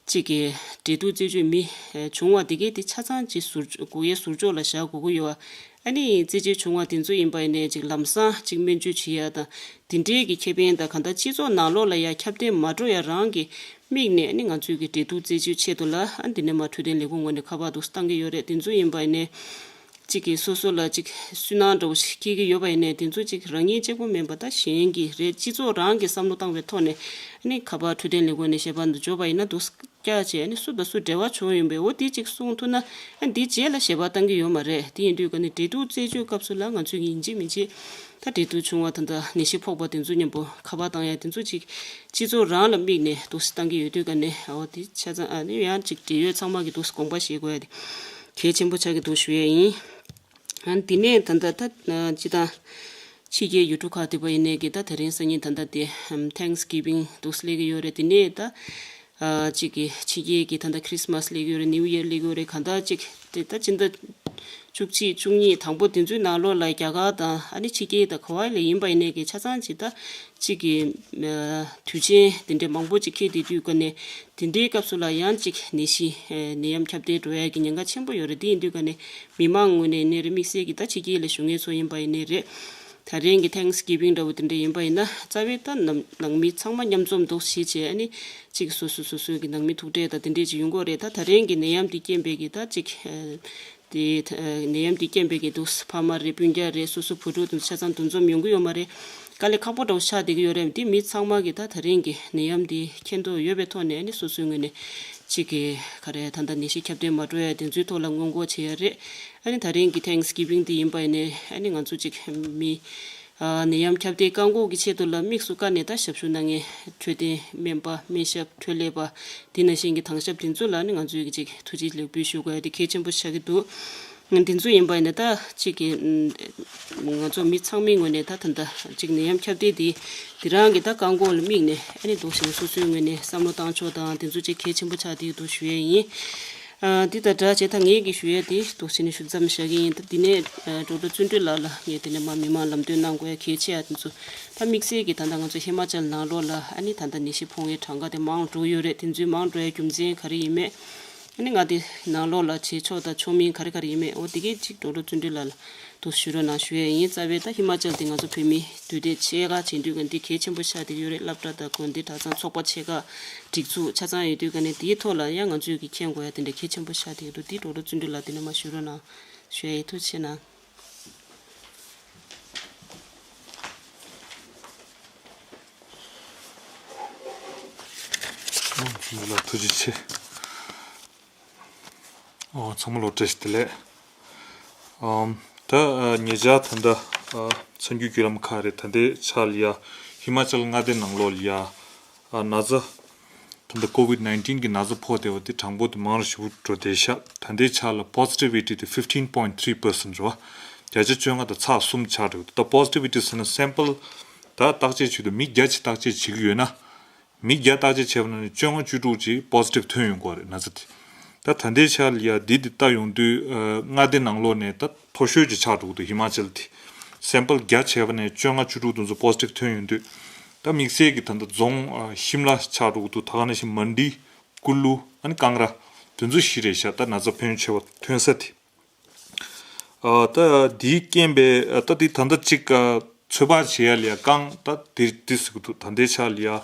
གཅིག་གི་འབྲེལ་གཏུག་རྩད་གཅོད་མི་བྱུང་བ་དེ་གས་དེ་ཆ་ཚང་ཅིག་ཟུར་སྒོ་དབྱེ་ཟུར་འཇོག་ལ་བཞག་དགོས་ཀྱི་ཡོད་པ། ཨ་ནི་རྩད་གཅོད་བྱུང་བ་དེ་ཚོ་ཡིན་པ་ཡིན་ནས་ཅིག་ལམ་སང་ཅིག་སྨན་བཅོས་བྱེད་ཡ་དང་དེ་འདྲའི་གི་ཁེ་ཕན་དང་གང་ལྟར་སྤྱི་ཚོགས་ནང་ལོགས་ལ་ཡ་ཁྱབ་གདལ་མ་འགྲོ་ཡ་རང་གི་དམིགས་ནས་ཨ་ནི་ང་ཚོས་ཀྱི་འབྲེལ་གཏུག་རྩད་གཅོད་ཆེད་དུ་ལ་ཨ་འདི་ནས་མ་འཕྲོད་བསྟེན་ལས་ཁུངས་ངོས་ནས་ཁ་པར་དུ་བཏང་གི་ཡོད་རེད། དེ་ཚོ་ཡིན་པ་ཡིན་ནས་གཅིག་གིས་སོ་སོ་ལ་གཅིག་སུན་སྣང་འདྲ་བོ་ཞིག་སྐྱེ་གི་ཡོད་པ་ཡིན་ནས་དེ་ཚོ་གཅིག་རང་ཉིད་གཅིག་པོ་མིན་པ་ད་གཞན་གྱི་རེད། སྤྱི་ཚོགས་རང་གི་བསམ་བློ་བཏང་བའི་ཐོག་ནས་ཨ་ནི་ཁ་པར་འཕྲོད་བསྟེན་ལས་ཁུངས་ནས་ཞལ་པར་འདི་འབྱོར་པ་ཡིན་ན་འདུག་བཀྱག་བྱས་ནས་སུ་དང་སུ་འབྲེལ་བ་བྱུང་ཡོད་པས་འོ་དེ་གཅིག་གསུང་ཐུབ་ན་ཨ་འདིའི་རྗེས་ལ་ཞལ་པར་བཏང་གི་ཡོད་མ་རེད། དེ་ཡིན་དུས་ཀ་ནས་འབྲེལ་གཏུག་རྩད་གཅོད་སྐབས་སུ་ལ་ང་ཚོས་ཡིན་གཅིག་མིན་གཅིག་ད་འབྲེལ་གཏུག་བྱུང་བ་ད་ལྟ་ནད་གཞི་ཕོག་པ་དེ་ཚོ་མཉམ་པོ་ཁ་པར་བཏང་ཡ་དེ་ཚོ་གཅིག་སྤྱི་ཚོགས་རང་ལ་དམིགས་ནས་འདུག་སེ་བཏང་གི་ཡོད་དུས་ཀ་ནས་འོ་དེ་ཆ་ཚང་ཨ་ནི་ཡང་གཅིག་འབྲེལ་ཡོད་ཚང་མ་གི་འདུག་སེ་དགོངས་པ་བཞེས་དགོས་ཡ་དེ་གལ་ཆེན་པོ་ཆགས་ཀྱི་འདུག་ཞུ་ཡ་ཡིན། ཨ་ནི་དེ་ནས་ད་ལྟ་ད་སྤྱི་བཏང་ཕྱི་རྒྱལ་ཡུལ་གྲུ་ཁག་དེ་པ་ཡིན་ནས་ཀྱི་ད་དེ་རིང་སང་ཉིན་ད་ལྟ་དེ་Thanksgiving་འདུག་སེ་སླེབས་ཀྱི་ཡོད་རེད། དེ་ནས་ད་ཨ་གཅིག་གི་ཕྱི་རྒྱལ་གྱི་ད་ལྟ་Christmas་སླེབས་ཀྱི་ཡོད་རེད། New Year་སླེབས་ཀྱི་ཡོད་རེད། གང་ལྟར་གཅིག་དེ་ད་སྤྱི་ཟླ་བཅུ་གཅིག་བཅུ་གཉིས་དང་པོ་དེ་ཚོའི་ནང་ལོགས་ལ་རྒྱ་གར་དང་ཨ་ནི་ཕྱི་རྒྱལ་དང་ག་བ་ལ་ཡིན་པ་ཡིན་ནས་ཀྱི་ཆ་ཚང་གཅིག་ད་གཅིག་གི་ཨ་དུས་ཆེན་དེ་འདྲའི་མང་པོ་ཅིག་འཁེལ་བསྡད་དུས་ཀ་ནས་དེ་འདྲའི་སྐབས་སུ་ལ་ཡང་གཅིག་ནད་གཞི་ཨ་ནད་ཡམས་ཁྱབ་གདལ་འགྲོ་ཡ་གི་ཉེན་ཁ་ཆེན་པོ་ཡོད་རེད། དེ་ཡིན་དུས་ཀ་ནས་མི་མང་ངོས་ནས་ནས་རེད། དམིགས་བསལ་གྱི་ད་ཕྱི་རྒྱལ་ལ་བཞུགས་མཁན་ཚོ་ཡིན་པ་ཡིན་ནས་རེད། ད་རིང་གི་Thanksgiving་འདྲ་བོ་དེ་འདྲ་ཡིན་པ་ཡིན་ན་རྩ་བའི་ད་ནང་ནང་མི་ཚང་མ་མཉམ་འཛོམས་འདུག་བྱེད་བྱས་ཨ་ནི་གཅིག་སོ་སོ་སོ་སོའི་གི་ནང་མི་ཐུག་འཕྲད་དང་དེ་འདྲས་ཅིག་ཡོང་གི་རེད། ད་ད་རིང་གི་ནད་ཡམས་འདི་རྐྱེན་པས་གི་ད་གཅིག་ཨ་དེ་ད་ནད་ཡམས་འདི་རྐྱེན་པས་གི་འདུག་ཕ་མ་རེད། སྤུན་ཀྱག་རེད། སོ་སོ་བུ་ཕྲུག་དེ་ཚོ་ཆ་ཚང་འདུ་འཛོམས་ཡོང་གི་ཡོད་མ་རེད། དཀའ་ལས་ཁག་པོ་འདྲ་བོ་ཆགས་བསྡད་ཀྱི་ཡོད་རེད། འདི་མི་ཚང་མ་གི་ད་ད་རིང་གི་ནད་ཡམས་འདི་མཁྱེན་རྟོགས་ཡོད་པའི་ཐོག་ནས་ཨ་ནི་སོ་སོའི་ངོས་ནས་གཅིག་གི་ག་རེ་ད་ལྟ་ནད་གཞི་ཁྱབ་གདལ་མ་འགྲོ་ཡ་དེ་ཚོའི་ཐོག་ལ་སྔོན་འགོག་བྱེད་ཡ་རེད། ཨ་ནི་ད་རིང་གི་Thanksgiving་དེ་ཡིན་པ་ཡིན་ནའི་ཨ་ནི་ང་ཚོ་གཅིག་མི་ཨ་ནད་ཡམས་ཁྱབ་གདལ་བཀག་འགོག་གི་ཆེད་དུ་ལ་དམིགས་སུ་བཀར་ནས་ད་ཞབས་ཞུ་གནང་མཁན་འཕྲོད་བསྟེན་སྨན་པ་སྨན་ཞབས་འཕྲོད་ལས་པ་དེ་ནང་བཞིན་གྱི་དྭང་ཞབས་དེ་ཚོ་ལ་ཨ་ནི་ང་ཚོས་གཅིག་ཐུགས་རྗེ་ལེགས་འབུལ་ཞུ་དགོས་ཡ་དེ་གལ་ཆེན་པོ་ཆགས་ཀྱི་འདུག་འདི་ཚོ་ཡིན་པ་ཡིན་ན་ད་གཅིག་གི་ང་ཚོ་མི་ཚང་མའི་ངོས་ནས་ད་ད་ལྟ་གཅིག་ནད་ཡམས་ཁྱབ་གདལ་འདི་འདི་རང་གི་ད་བཀག་འགོག་ལ་དམིགས་ནས་ཨ་ནི་འདུག་ཟེར་ནས་སོ་སོའི་ངོས་ནས་བསམ་བློ་བཏང་ཕྱོགས་དང་དེ་ཚོ་གཅིག་གལ་ཆེན་པོ་ཆགས་བསྡད་འདུག་ཞུ་ཡས་ཡིན། ཨ་འདི་དང་སྦྲགས་བྱས་ད་ངས་ཀྱི་ཞུ་ཡས་དེ་འདུག་ཟེར་ནས་ཞུ་མཚམས་བཞག་གི་ཡིན། ད་འདི་ནས་ཨ་ཌོག་ཊར་བརྩོན་འགྲུས་ལགས་ལ་ངས་དེ་ནས་མ་མི་མང་ལམ་སྟོན་གནང་དགོས་ཡ་གལ་ཆེ་ཡ་དེ་ཚོ་ད་དམིགས་བསལ་གྱི་ད་ལྟ་ང་ཚོ་ཧི་མ་ཅལ་ནང་ལོགས་ལ་ཨ་ནི་ད་ལྟ་ནད་གཞི་ཕོག་མཁན་གྲངས་ཀ་དེ་མང་འགྲོ་ཡོད་རེད། དེ་ཚོའི་མང་འགྲོ་ཡ་རྒྱུ་མཚན་ག་རེ་ཡིན་མེད། ཨ་ནི་ང་དེ་ནང་ལོགས་ལ་བྱེད་ཕྱོགས་དང་ཆོག་མིན་ག་རེ་ག་རེ་ཡིན་མེད་འོ་དེ་གས་གཅིག་ཌོག་ཊར་བརྩོན་འགྲུས་ལགས་ལ་དུ་ཞུ་རོགས་གནང་ཞུ་ཡས་ཡིན། རྩ་བའི་ད་ཧི་མ་ཅལ་དེ་ང་ཚོ་བོད་མི་འདུས་སྡོད་ཆེ་ཁག་བྱེད་དུས་ཀ་འདི་གལ་ཆེན་པོ་ཆགས་བསྡད་ཡོད་རེད། སློབ་གྲྭ་དང་དགོན་སྡེ་གྲྭ་ཚང་ཚོགས་པ་ཆེ་ཁག་སྒྲིག་འཛུགས་ཆ་ཚང་ཡོད་དུས་ཀ་ནས་དེའི་ཐོག་ལ་ཡང་ང་ཚོས་ཀྱི་མཁྱེན་དགོས་ཡ་དེ་འདྲ་གལ་ཆེན་པོ་ཆགས་བསྡད་ཡོད་འདུག་དེ་ཌོག་ཊར་བརྩོན་འགྲུས་ལགས་དེ་ནས་མ་ཞུ་རོགས་གནང་ཞུ་ཡས་ཡིན། ཐུགས་རྗེ་གནང་། ཨོ་ཚང་མ་ལ་ཐུགས་རྗེ་ཆེ། ཨོ་ཚང་མ་ལ་བཀྲ་ཤིས་བདེ་ལེགས། ཨམ་ད་ཨ་ཉེ་ཆར་ད་ལྟ་ཨ་གསར་འགྱུར་བརྒྱུད་ལམ་ཁག་རེད། ད་ལྟའི་ཆར་ལ་ཡ་ཧི་མ་ཅལ་མངའ་སྡེ་ནང་ལོགས་ལ་ཡ་ཨ་ན་ཚ་ད་ལྟ་ཀོ་ཝིཌ་ནའིན་ཊིན་གྱི་ན་ཚ་ཕོག་བསྡད་པ་དེ་གྲངས་འབོར་དེ་མང་རུ་ཞེ་པོ་འགྲོ་བསྡད་ཤག་ད་ལྟའི་ཆར་ལ་པོ་སི་ཊི་བི་ཊི་དེ་fifteen point three percent་རེད་བ། བརྒྱ་ཆ་བཅོ་ལྔ་དང་ཚེག་གསུམ་ཆགས་འགྲོ་གི་འདུག་ད་པོ་སི་ཊི་བི་ཊི་ཟེར་ན་སེམ་པལ་ད་བརྟག་དཔྱད་བྱེད་དུས་མི་བརྒྱ་ཅིག་བརྟག་དཔྱད་བྱེད་ཀྱི་ཡོད་ན། མི་བརྒྱ་བརྟག་དཔྱད་བྱས་པ་ན་ནི་བཅོ་ལྔ་བཅུ་དྲུག་ཅིག་པོ་སི་ཊིབ་ཐོན་ཡོང་གི་རེད་ན་ཚ་དེ། ད་ད་ལྟའི་ཆར་ལ་ཡ་འདི་འདི་ལྟ་ཡོང་དུས་ཨ་མངའ་སྡེ་ནང་ལོགས་ནས་ད་མཐོ་ཤོས་ཅིག་ཆགས་འགྲོ་གི་འདུག་ཧི་མ་ཅལ་དེ་སེམ་པལ་བརྒྱ་བྱས་པ་ནས་བཅོ་ལྔ་བཅུ་དྲུག་དེ་ཚོ་པོ་སི་ཊིབ་ཐོན་ཡོང་དུས་ད་དམིགས་བསལ་གྱི་ད་ལྟ་རྫོང་ཨ་ཤིམ་ལ་ཆགས་འགྲོ་གི་འདུག་ད་ག་ནང་བཞིན་མན་ཌི་ཀུ་ལུ་ཨ་ནི་ཀང་ར་དེ་ཚོ་བཞི་རེད་ཤག་ད་ན་ཚ་ཕོན་ཆེ་བ་ཐོན་ས་དེ། ཨ་ད་འདིའི་རྐྱེན་པས་ཨ་ད་འདི་ད་ལྟ་གཅིག་ཨ་ཚོད་དཔག་བྱེད་ཡ་ལ་ཡ་རྐང་ད་འདི་འདི་ཟེར་གི་འདུག་ད་ལྟའི་ཆ་ལ་ཡ་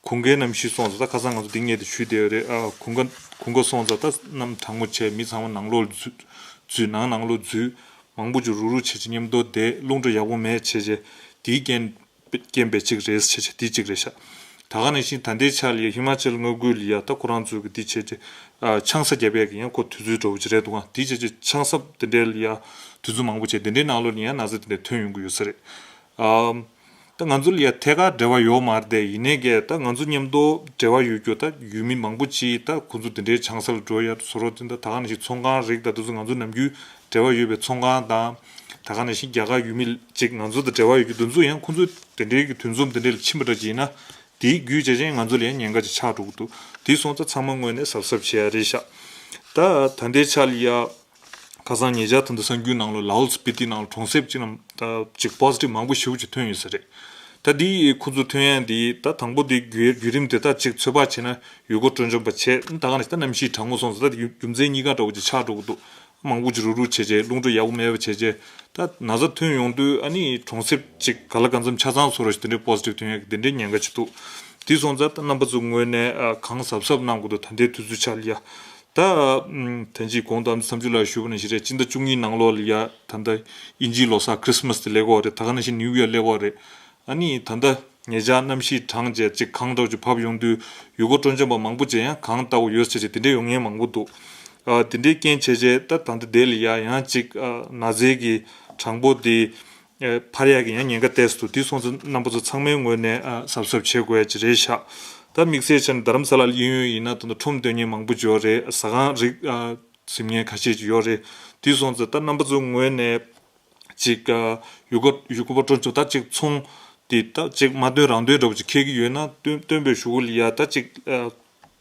གུང་ཁའི་གནམ་གཤིས་སོང་ཙང་ད་ཁ་སང་ང་ཚོ་འདི་ངེས་དེ་ཞུས་བསྡད་ཡོད་རེད། ཨ་གུང་ཁ་གུང་ཁ་སོང་ཙང་ད་གནམ་གྲང་མོ་བྱས་མི་ཚང་མ་ནང་ལོགས་ལ་འཛུལ་ འཛུལ་ནང་ནང་ལོགས་འཛུལ། མང་པོ་ཅིག་རུག་རུག་བྱས་བྱས་མཉམ་དུ་བསྡད། རླུང་འགྲོ་ཡག་པོ་མེད་བྱས་བྱས། དེའི་རྐྱེན་རྐྱེན་པས་གཅིག་རེད་བྱས་བྱས། དེ་གཅིག་རེད་ཤག་ད་ག་ནང་བཞིན་ད་ལྟའི་ཆར་ལ་ཡ་ཧི་མ་ཅལ་མངའ་ཁུལ་ལ་ཡ་ད་ཁོ་རང་ཚོས་གི་དེ་བྱས་བྱས། ཨ། ཆང་ས་བརྒྱབ་ཡས་ཀྱི་ཡང་ཁོ་དུས་ཚོད་འདྲ་བོ་ཅིག་རེད་འདུག་ག་དེ་བྱས་བྱས་ཆང་ས་དེ་འདྲའི་ལ་ཡ་དུས་ཚོད་མང་པོ་བྱས། དེ་འདྲའི་ནང་ལོགས་ནས་ཡང་ན་ཚ་དེ་འདྲ་ཐོན་ཡོང་གི་ཡོད་ས་རེད། ཨ། ད་ང་ཚོ་ལ་ཡ་ཐད་ཀར་འབྲེལ་བ་ཡོད་མ་རེད་དེ། ཡིན་ནའི་གས་ད་ང་ཚོ་མཉམ་དུ་འབྲེལ་བ་ཡོད་རྒྱུ་ད་ཡུལ་མི་མང་པོ་ཅིག་ད་ཁོ་ཚོ་དེ་འདྲའི་ཆང་ས་ལ་འགྲོ་ཡ་བཟོ་འདྲ་དེ་འདྲ། ད་ག་ནང་བཞིན་ཚོང་ཁང་རིགས་ད་དེ་ཚོ་ང་ཚོ་ནམ་རྒྱུན་འབྲེལ་བ་ཡོད་པའི་ཚོང་ཁང་དང་། ད་ག་ནང་བཞིན་རྒྱ་གར་ཡུལ་མི་ཅིག་ང་ཚོ་དང་འབྲེལ་བ་ཡོད་རྒྱུ་དེ་ཚོ་ཡང་ཁོ་ཚོ་དེ་འདྲའི་གི་དུས་འཛོམས་དེ་འདྲའི་ལ་ཕྱིན་པ་འདྲ་ཅིག་ཡིན་ན། དེའི་བརྒྱུད་བྱས་ཅན་ང་ཚོ་ལ་ཡང་ཉེན་ཁ་ཅིག་ཆགས་འགྲོ་གི་འདུག་དེ་སོང་ཙང་ཚང་མ་ངོས་ནས་གཟབ་གཟབ་བྱེད་ཡ་རེད་ཤག་ད་ད་ལྟའི་ཆ་ལ་ཡ། ཁ་སང་ཉེ་ཆར་ད་ལྟ་གསར་འགྱུར་ནང་ལ་ལའོལ་སྤི་ཏི་ནང་ལ་གྲོང་གསེབ་ཅིག་ནང་ཅིག་པོ་སི་ཊིབ་མང་པོ་ཞེ་པོ་ཅིག་ཐོན་ཡོད་ས་རེད། ད་འདི་ཁོ་ཚོ་ཐོན་ཡ་འདི་ད་དང་པོ་འདི་བརྒྱུད་བརྒྱུད་རིམ་དེ་ད་ཅིག་ཚོད་དཔག་བྱས་ན་ཡུལ་སྐོར་སྤྲོ་འཆམ་པ་བྱས། ད་ག་ནས་ད་གནམ་གཤིས་གྲང་མོ་སོང་ཙང་ད་རྒྱུ་རྒྱུ་མཚན་གཉིས་ཀ་འདྲ་བོ་ཅིག་ཆགས་འགྲོ་གི་འདུག་མང་པོ་ཅིག་རུག་རུག་བྱས་བྱས། རླུང་འགྲོ་ཡག་པོ་མེད་པ་བྱས་བྱས། ད་ན་ཚ་ཐོན་ཡོང་དུས་ཨ་ནི་གྲོང་གསེབ་ཅིག་ག་ལ་གང་འཚམ་ཆ་ཚང་བཟོ་འདྲ་ཞིག་དེ་འདྲའི་པོ་སི་ཊིབ་ཐོན་ཡ་གི་དེ་འདྲའི་ཉེན་ཁ་ཅིག་འདུག་དེ་སོང་ཙང་ད་རྣམ་པ་ཚོ་ངོས་ནས་ཨ་གང་གཟབ་གཟབ་གནང་དགོས་འདུག་ད་ལྟའི་དུས་ཚོད་ཆ་ལ་ཡ། ད་ཨམ་ད་ཅི་གོང་དུ་ཨ་མཆོག་ལགས་ཞུས་པ་ནང་བཞིན་རེད། སྤྱི་ཟླ་བཅུ་གཉིས་ནང་ལོགས་ལ་ཡ་ད་ལྟ་དབྱིན་ཇིའི་ལོ་གསར་ཁྲི་སི་མ་སི་དེ་སླེབས་ཀྱི་ཡོད་རེད། ད་ག་ནང་བཞིན་ནིའུ་ཡར་སླེབས་ཀྱི་ཡོད་རེད། ཨ་ནི་ད་ལྟ་ཉེ་ཆར་གནམ་གཤིས་གྲང་བྱས་ཅིག་གངས་འདྲ་བོ་ཅིག་བབས་ཡོང་དུས་ཡུལ་སྐོར་སྤྲོ་འཆམ་པ་མང་པོ་ཅིག་ཡང་གངས་ལྟ་བུ་ཡོད་ཟེར་བྱས་དེ་འདྲའི་ཡོང་མཁན་མང་པོ་འདུག་ཨ་དེ་འདྲའི་རྐྱེན་བྱས་བྱས་ད་ད་ལྟ་དེ་ལ་ཡ་ཡང་ཅིག་ཨ་ན་ཚའི་གི་གྲངས་འབོར་དེ་ཨ་འཕར་ཡག་གི་ཡང་ཉེན་ཁ་ཏོག་ཙམ་འདུག་དེ་སོང་ཙང་རྣམ་པ་ཚོ་ཚང་མའི་ངོས་ནས་ཨ་གཟབ་གཟབ་བྱེད་དགོས་ཡ་ཅིག་རེད་ཤག་ད་དམིགས་བསལ་བྱས་ནས་རྡ་རམ་ས་ལ་གཡས་གཡོན་ཡིན་ན་ད་ལྟ་ཁྲོམ་སྟོན་མཁན་མང་པོ་ཅིག་ཡོད་རེད། ཟ་ཁང་རིགས་ཨ་འཛིན་མཁན་ཁ་ཤས་ཅིག་ཡོད་རེད། དེ་སོང་ཙང་ད་རྣམ་པ་ཚོའི་ངོས་ནས་ཅིག་ཨ་ཡུལ་སྐོར་ཡུལ་སྐོར་བ་སྤྲོ་འཆམ་ད་ཅིག་ཚོང་དེ་ད་ཅིག་མ་བཏོན་རང་བཏོན་འདྲ་བོ་ཅིག་འཁེལ་གྱི་ཡོད་ན་བཏོན་བཏོན་པའི་གཞུག་གུ་ལ་ཡ་ད་ཅིག་ཨ་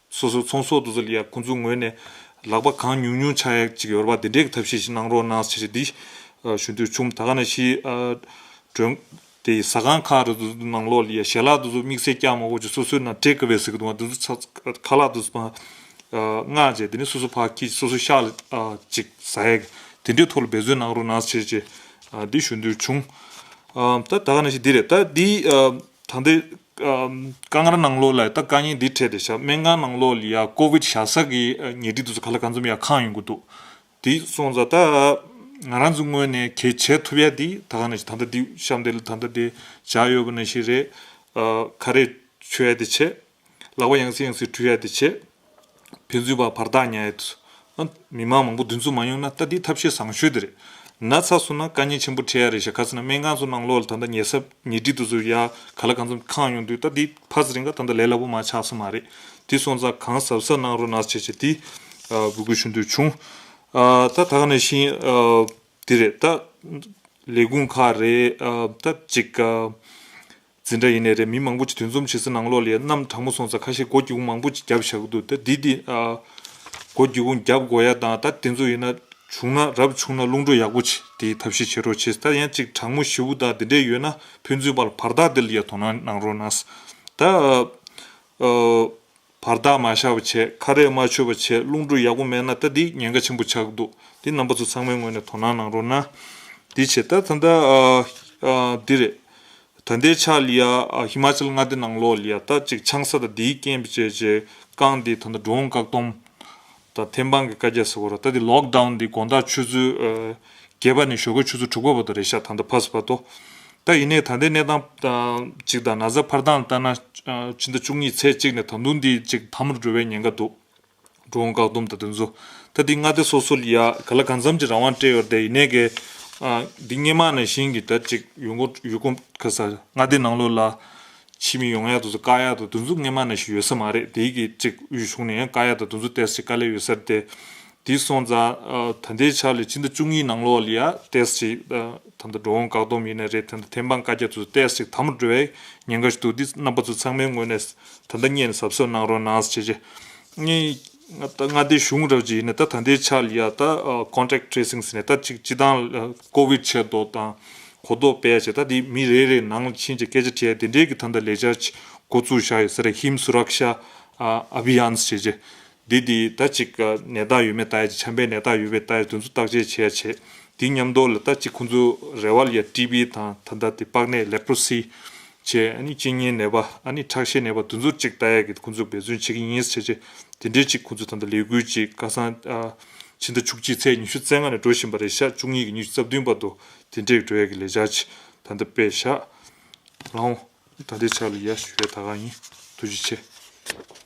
སོ་སོ་ཚོང་ཟོག་དེ་ཚོ་ལ་ཡ་ཁོང་ཚོའི་ངོས་ནས་ལག་པ་གང་ཉུང་ཉུང་ཆགས་ཡ་ཅིག་ཡོད་རེད་པ། དེ་འདྲའི་གི་ཐབས་ཤེས་ཤིག་གནང་རོགས་གནང་ཟེར་ཞེས་འདི་ཨ་ཞུ་འདོད་བྱུང་། ད་ག་ནང་བཞིན་ཨ་མགྲོན་དེ་ཟ་ཁང་ཁག་རེ་ཚོ་ནང་ལོགས་ལ་ཡ་ཞལ་ལག་དེ་ཚོ་དམིགས་བསལ་རྒྱག་མ་དགོས་ཅིག་སོ་སོའི་ནང་ཊེག་ཨ་ཝེ་ཟེར་གི་འདུག་པ། དེ་ཚོ་ཚ་ཁ་ལག་དེ་ཚོ་ཕར་ཨ་མངགས་བྱས་དེ་ནས་སོ་སོ་ཕར་འཁྱེར་སོ་སོ་ཤག་ལ་ཨ་ཅིག་ཟ་ཡ་གི་དེ་འདྲའི་ཐོག་ལ་འབད་བརྩོན་གནང་རོགས་གནང་ཟེར་ཞེས་ཨ་འདི་ཞུ་འདོད་བྱུང་། ཨ་ད་ད་ག་ནང་བཞིན་འདི་རེད། ད་འདི་ཨ་ད་ལྟའི་ཨ་དཀའ་ངལ་ནང་ལོགས་ལ་ད་དཀའ་ངལ་འདི་འཕྲད་བསྡད་ཤག་སྨན་ཁང་ནང་ལོགས་ལ་ཡ་ཀོ་བིད་བཞག་ས་གི་ཨ་ཉལ་ཁྲི་དེ་ཚོ་ག་ལ་གང་འཚམ་ཡ་ཁེངས་ཡོང་གི་འདུག་དེ་སོང་ཙང་ད་ང་རང་ཚོའི་ངོས་ནས་གལ་ཆེ་ཐུབ་ཡ་དེ་ད་ག་ནང་བཞིན་ད་ལྟ་འདི་གཤམ་དེ་ལ་ད་ལྟ་དེ་བཞག་ཡོད་པ་ནང་བཞིན་རེད། ཨ་ཁ་རས་མཆོད་ཡ་དེ་བྱེད། ལག་པ་ཡང་སེ་ཡང་སེ་འཁྲུད་ཡ་དེ་བྱེད། ཕན་ཚུན་བར་བར་ཐག་ཉར་ཡ་དེ་ཚོ། ཨ་མི་མང་མང་པོ་འདུ་འཛོམས་མ་ཡོང་ན་ད་འདི་ཐབས་ཤེས་བཟང་ཤོས་དེ་རེད། ན་ཚ་སོང་ན་དཀའ་ངལ་ཆེན་པོ་འཕྲད་ཡ་རེད་ཤག་ག་ཟེར་ན་སྨན་ཁང་ཚོ་ནང་ལོགས་ལ་ད་ལྟ་ཉལ་ས་ཉལ་ཁྲི་དེ་ཚོ་ཡ་ག་ལ་གང་འཚམ་ཁེངས་ཡོང་དུས་ད་འདི་ཕར་ཚུར་རིང་ག་ད་ལྟ་ལས་སླ་པོ་མར་ཆགས་ས་མ་རེད། དེ་སོང་ཙང་གང་གཟབ་གཟབ་གནང་རོགས་གནང་ཟེར་བྱས་དེ་ཨ་འབོད་སྐུལ་ཞུ་འདོད་བྱུང་། ཨ་ད་ད་ག་ནང་བཞིན་ཨ་དེ་རེད། ད་ལས་ཁུངས་ཁག་རེད། ཨ་ད་ཅིག་ཨ་འཛིན་གྲྭ་ཡིན་ནའི་རེད། མི་མང་པོ་ཅིག་འདུ་འཛོམས་བྱེད་ས་ནང་ལོགས་ལ་ཡ་གནམ་གྲང་མོ་སོང་ཙང་ཁ་ཤས་སྒོ་སྒྱུར་ཁུང་མང་པོ་ཅིག་བརྒྱབ་བཞག་གི་འདུག་ད་འདི་འདི་ཨ་སྒོ་སྒྱུར་ཁུང་བརྒྱབ་དགོས་ཡ་དང་། ད་དེ་ཚོ་ཡིན་ན་བྱུང་ན་རབ་བྱུང་ན་རླུང་འགྲོ་ཡག་པོ་ཅིག་དེའི་ཐབས་ཤེས་བྱེད་རོགས་བྱེད། ད་ཡང་ཅིག་གྲང་མོ་ཞེ་པོ་དང་དེ་འདྲས་ཡོད་ན་ཕན་ཚུན་བར་བར་ཐག་དེ་ལ་ཡ་དོ་སྣང་གནང་རོགས་གནང་། ད་ཨ། བར་ཐག་མ་བཞག་པ་བྱས། ཁ་རས་མ་མཆོད་པ་བྱས། རླུང་འགྲོ་ཡག་པོ་མེད་ན་ད་འདི་ཉེན་ཁ་ཆེན་པོ་ཆགས་ཀྱི་འདུག་འདི་རྣམ་པ་ཚོ་ཚང་མའི་ངོས་ནས་དོ་སྣང་གནང་རོགས་གནང་། འདི་བྱས་ད་ད་ལྟ་ཨ་ཨ་འདི་རེད། ད་ལྟའི་ཆ་ལ་ཡ་ཨ་ཧི་མ་ཅལ་མངའ་སྡེ་ནང་ལོགས་ལ་ཡ་ད་ཅིག་ཆང་ས་དང་འདིའི་རྐྱེན་པས་བྱས་བྱས་རྐང་འདི་ད་ལྟ་འགྲོ་འོང་བཀག་སྡོམ་དང་ཐེམ་སྤང་གི་བཀའ་རྒྱ་ཟེར་བ་ར། ད་འདི་ལོག་ཌའུན་འདི་དགོང་དག་ཆུ་ཚོད་ཨ་བརྒྱད་པ་ནས་ཞོགས་ཀའི་ཆུ་ཚོད་དྲུག་པ་བར་དུ་རེད་ཤག་ད་ལྟ་ཕར་ཚུར་བར་དུ། ད་ཡིན་ནའི་ད་ལྟའི་གནས་སྟངས་ཅིག་དང་ན་ཚ་འཕར་སྟངས་ལྟར་ན། ཕྱི་ཟླ་བཅུ་གཉིས་ཚེས་གཅིག་ནས་ད་དུང་འདི་ཅིག་དམ་རུ་འགྲོ་བའི་ཉེན་ཁ་འདུག་འགྲོ་འོང་བཀག་སྡོམ་དང་དེ་ཚོ། ད་འདི་མངའ་སྡེ་སོ་སོ་ལ་ཡ་ག་ལ་གང་འཚམ་ཅིག་རང་དབང་སྤྲད་ཡོད་རེད་དེ། ཡིན་ནའི་གི་འདི་སྔོན་མ་ནང་བཞིན་གྱི་ད་ཅིག་ཡུལ་སྐོར་ཡུལ་སྐོར་ག་ས་མངའ་སྡེ་ནང་ལོགས་ལ་ཕྱི་མི་ཡོང་ཡ་དེ་ཚོ་བཀག་ཡ་དང་དེ་ཚོ་སྔོན་མ་ནང་བཞིན་ཡོད་ས་མ་རེད། དེའི་གི་ཅིག་དབུས་གཞུང་ནས་ཡང་བཀག་ཡ་དང་དེ་ཚོ་ཏོག་ཙམ་དཀའ་ལས་ཡོད་ས་རེད་དེ། དེ་སོང་ཙང་ཨ་ད་ལྟའི་ཆ་ལ་ཕྱི་ཟླ་བཅུ་གཉིས་ནང་ལོགས་ལ་ཡ་ཏོག་ཙམ་ཅིག་ཨ་ད་ལྟ་འགྲོ་འོང་བཀག་སྡོམ་ཡིན་ན་རེད། ད་ལྟ་ཐེམ་སྤང་བཀའ་རྒྱ་ཚོ་ཏོག་ཙམ་ཅིག་དམ་རུ་འགྲོ་བའི་ཉེན་ཁ་ཞིག་འདུག་འདི་རྣམ་པ་ཚོ་ཚང་མའི་ངོས་ནས་ད་ལྟ་སྔོན་ནས་གཟབ་གཟབ་གནང་རོགས་གནང་ཟེར་བྱས། ངས་ད་མངའ་སྡེ་གཞུང་རབ་ཅིག་ཡིན་ན་ད་ད་ལྟའི་ཆ་ལ་ཡ་ད་ཨ་contact tracing ཟེར་ནས་ད་ཅིག་སྤྱི་བཏང་ལ་ཀོ་བིད་ཆེད་དུ་དང་གོ་རྟོགས་སྤེལ་བྱས། ད་འདི་མི་རེ་རེ་ནང་ལ་ཕྱིན་བྱས་སྐད་ཆ་དྲིས་ཡ་དེ་འདྲའི་གི་ད་ལྟ་ལས་འཆར་ཅིག་འགོ་བཙུགས་བཞག་ཡོད་ས་རེད། ཧིམ་སུ་རག་ཤ་ཨ་ཨ་བྷི་ཡཱན་ཟེར་བྱས། འདི་འདི་ད་ཅིག་ནད་རྟགས་ཡོད་མེད་ལྟ་ཡ་ཅིག་ཆམ་པའི་ནད་རྟགས་ཡོད་པའི་ལྟ་ཡ་དེ་ཚོ་བརྟག་དཔྱད་བྱེད་ཡ་བྱེད། དེའི་མཉམ་དུ་ལ་ད་ཅིག་ཁོང་ཚོ་རེ་བ་ལ་ཡ་ཊི་བི་དང་ད་ལྟ་དེ་པགས་ནད་ལེ་པྲོ་སི་བྱས། ཨ་ནི་གཅིན་སྙིའི་ནད་པ། ཨ་ནི་ཁྲག་ཤེད་ནད་པ་དེ་ཚོ་ཅིག་ལྟ་ཡ་གི་ཁོང་ཚོ་འབད་བརྩོན་བྱེད་ཀྱི་ཡིན་ཟེར་བྱས། དེ་འདྲའི་ཅིག་ཁོང་ཚོ་ད་ལྟ་ལས་འགུལ་ཅིག་ཁ་སང་ཨ་ ཕྱི་ཟླ་བཅུ་གཅིག་ཚེས་ཉི་ཤུ་རྩ་ལྔ་ནས་འགྲོ་བཞིན་པ་རེད་ཤག་བཅུ་གཉིས་ཀྱི་ཉི་ཤུ་རྩ་བདུན་བར་དུ་དེ་འདྲས་འགྲོ་ཡ་གི་ལས་འཆར་ཅིག་ད་ལྟ་སྤེལ་བཞག་ལགས་འོང་། ད་ལྟའི་ཆར་ལ་ཡ་ཞུ་ཡ་ད་ག་ཡིན། ཐུགས་རྗེ་ཆེ།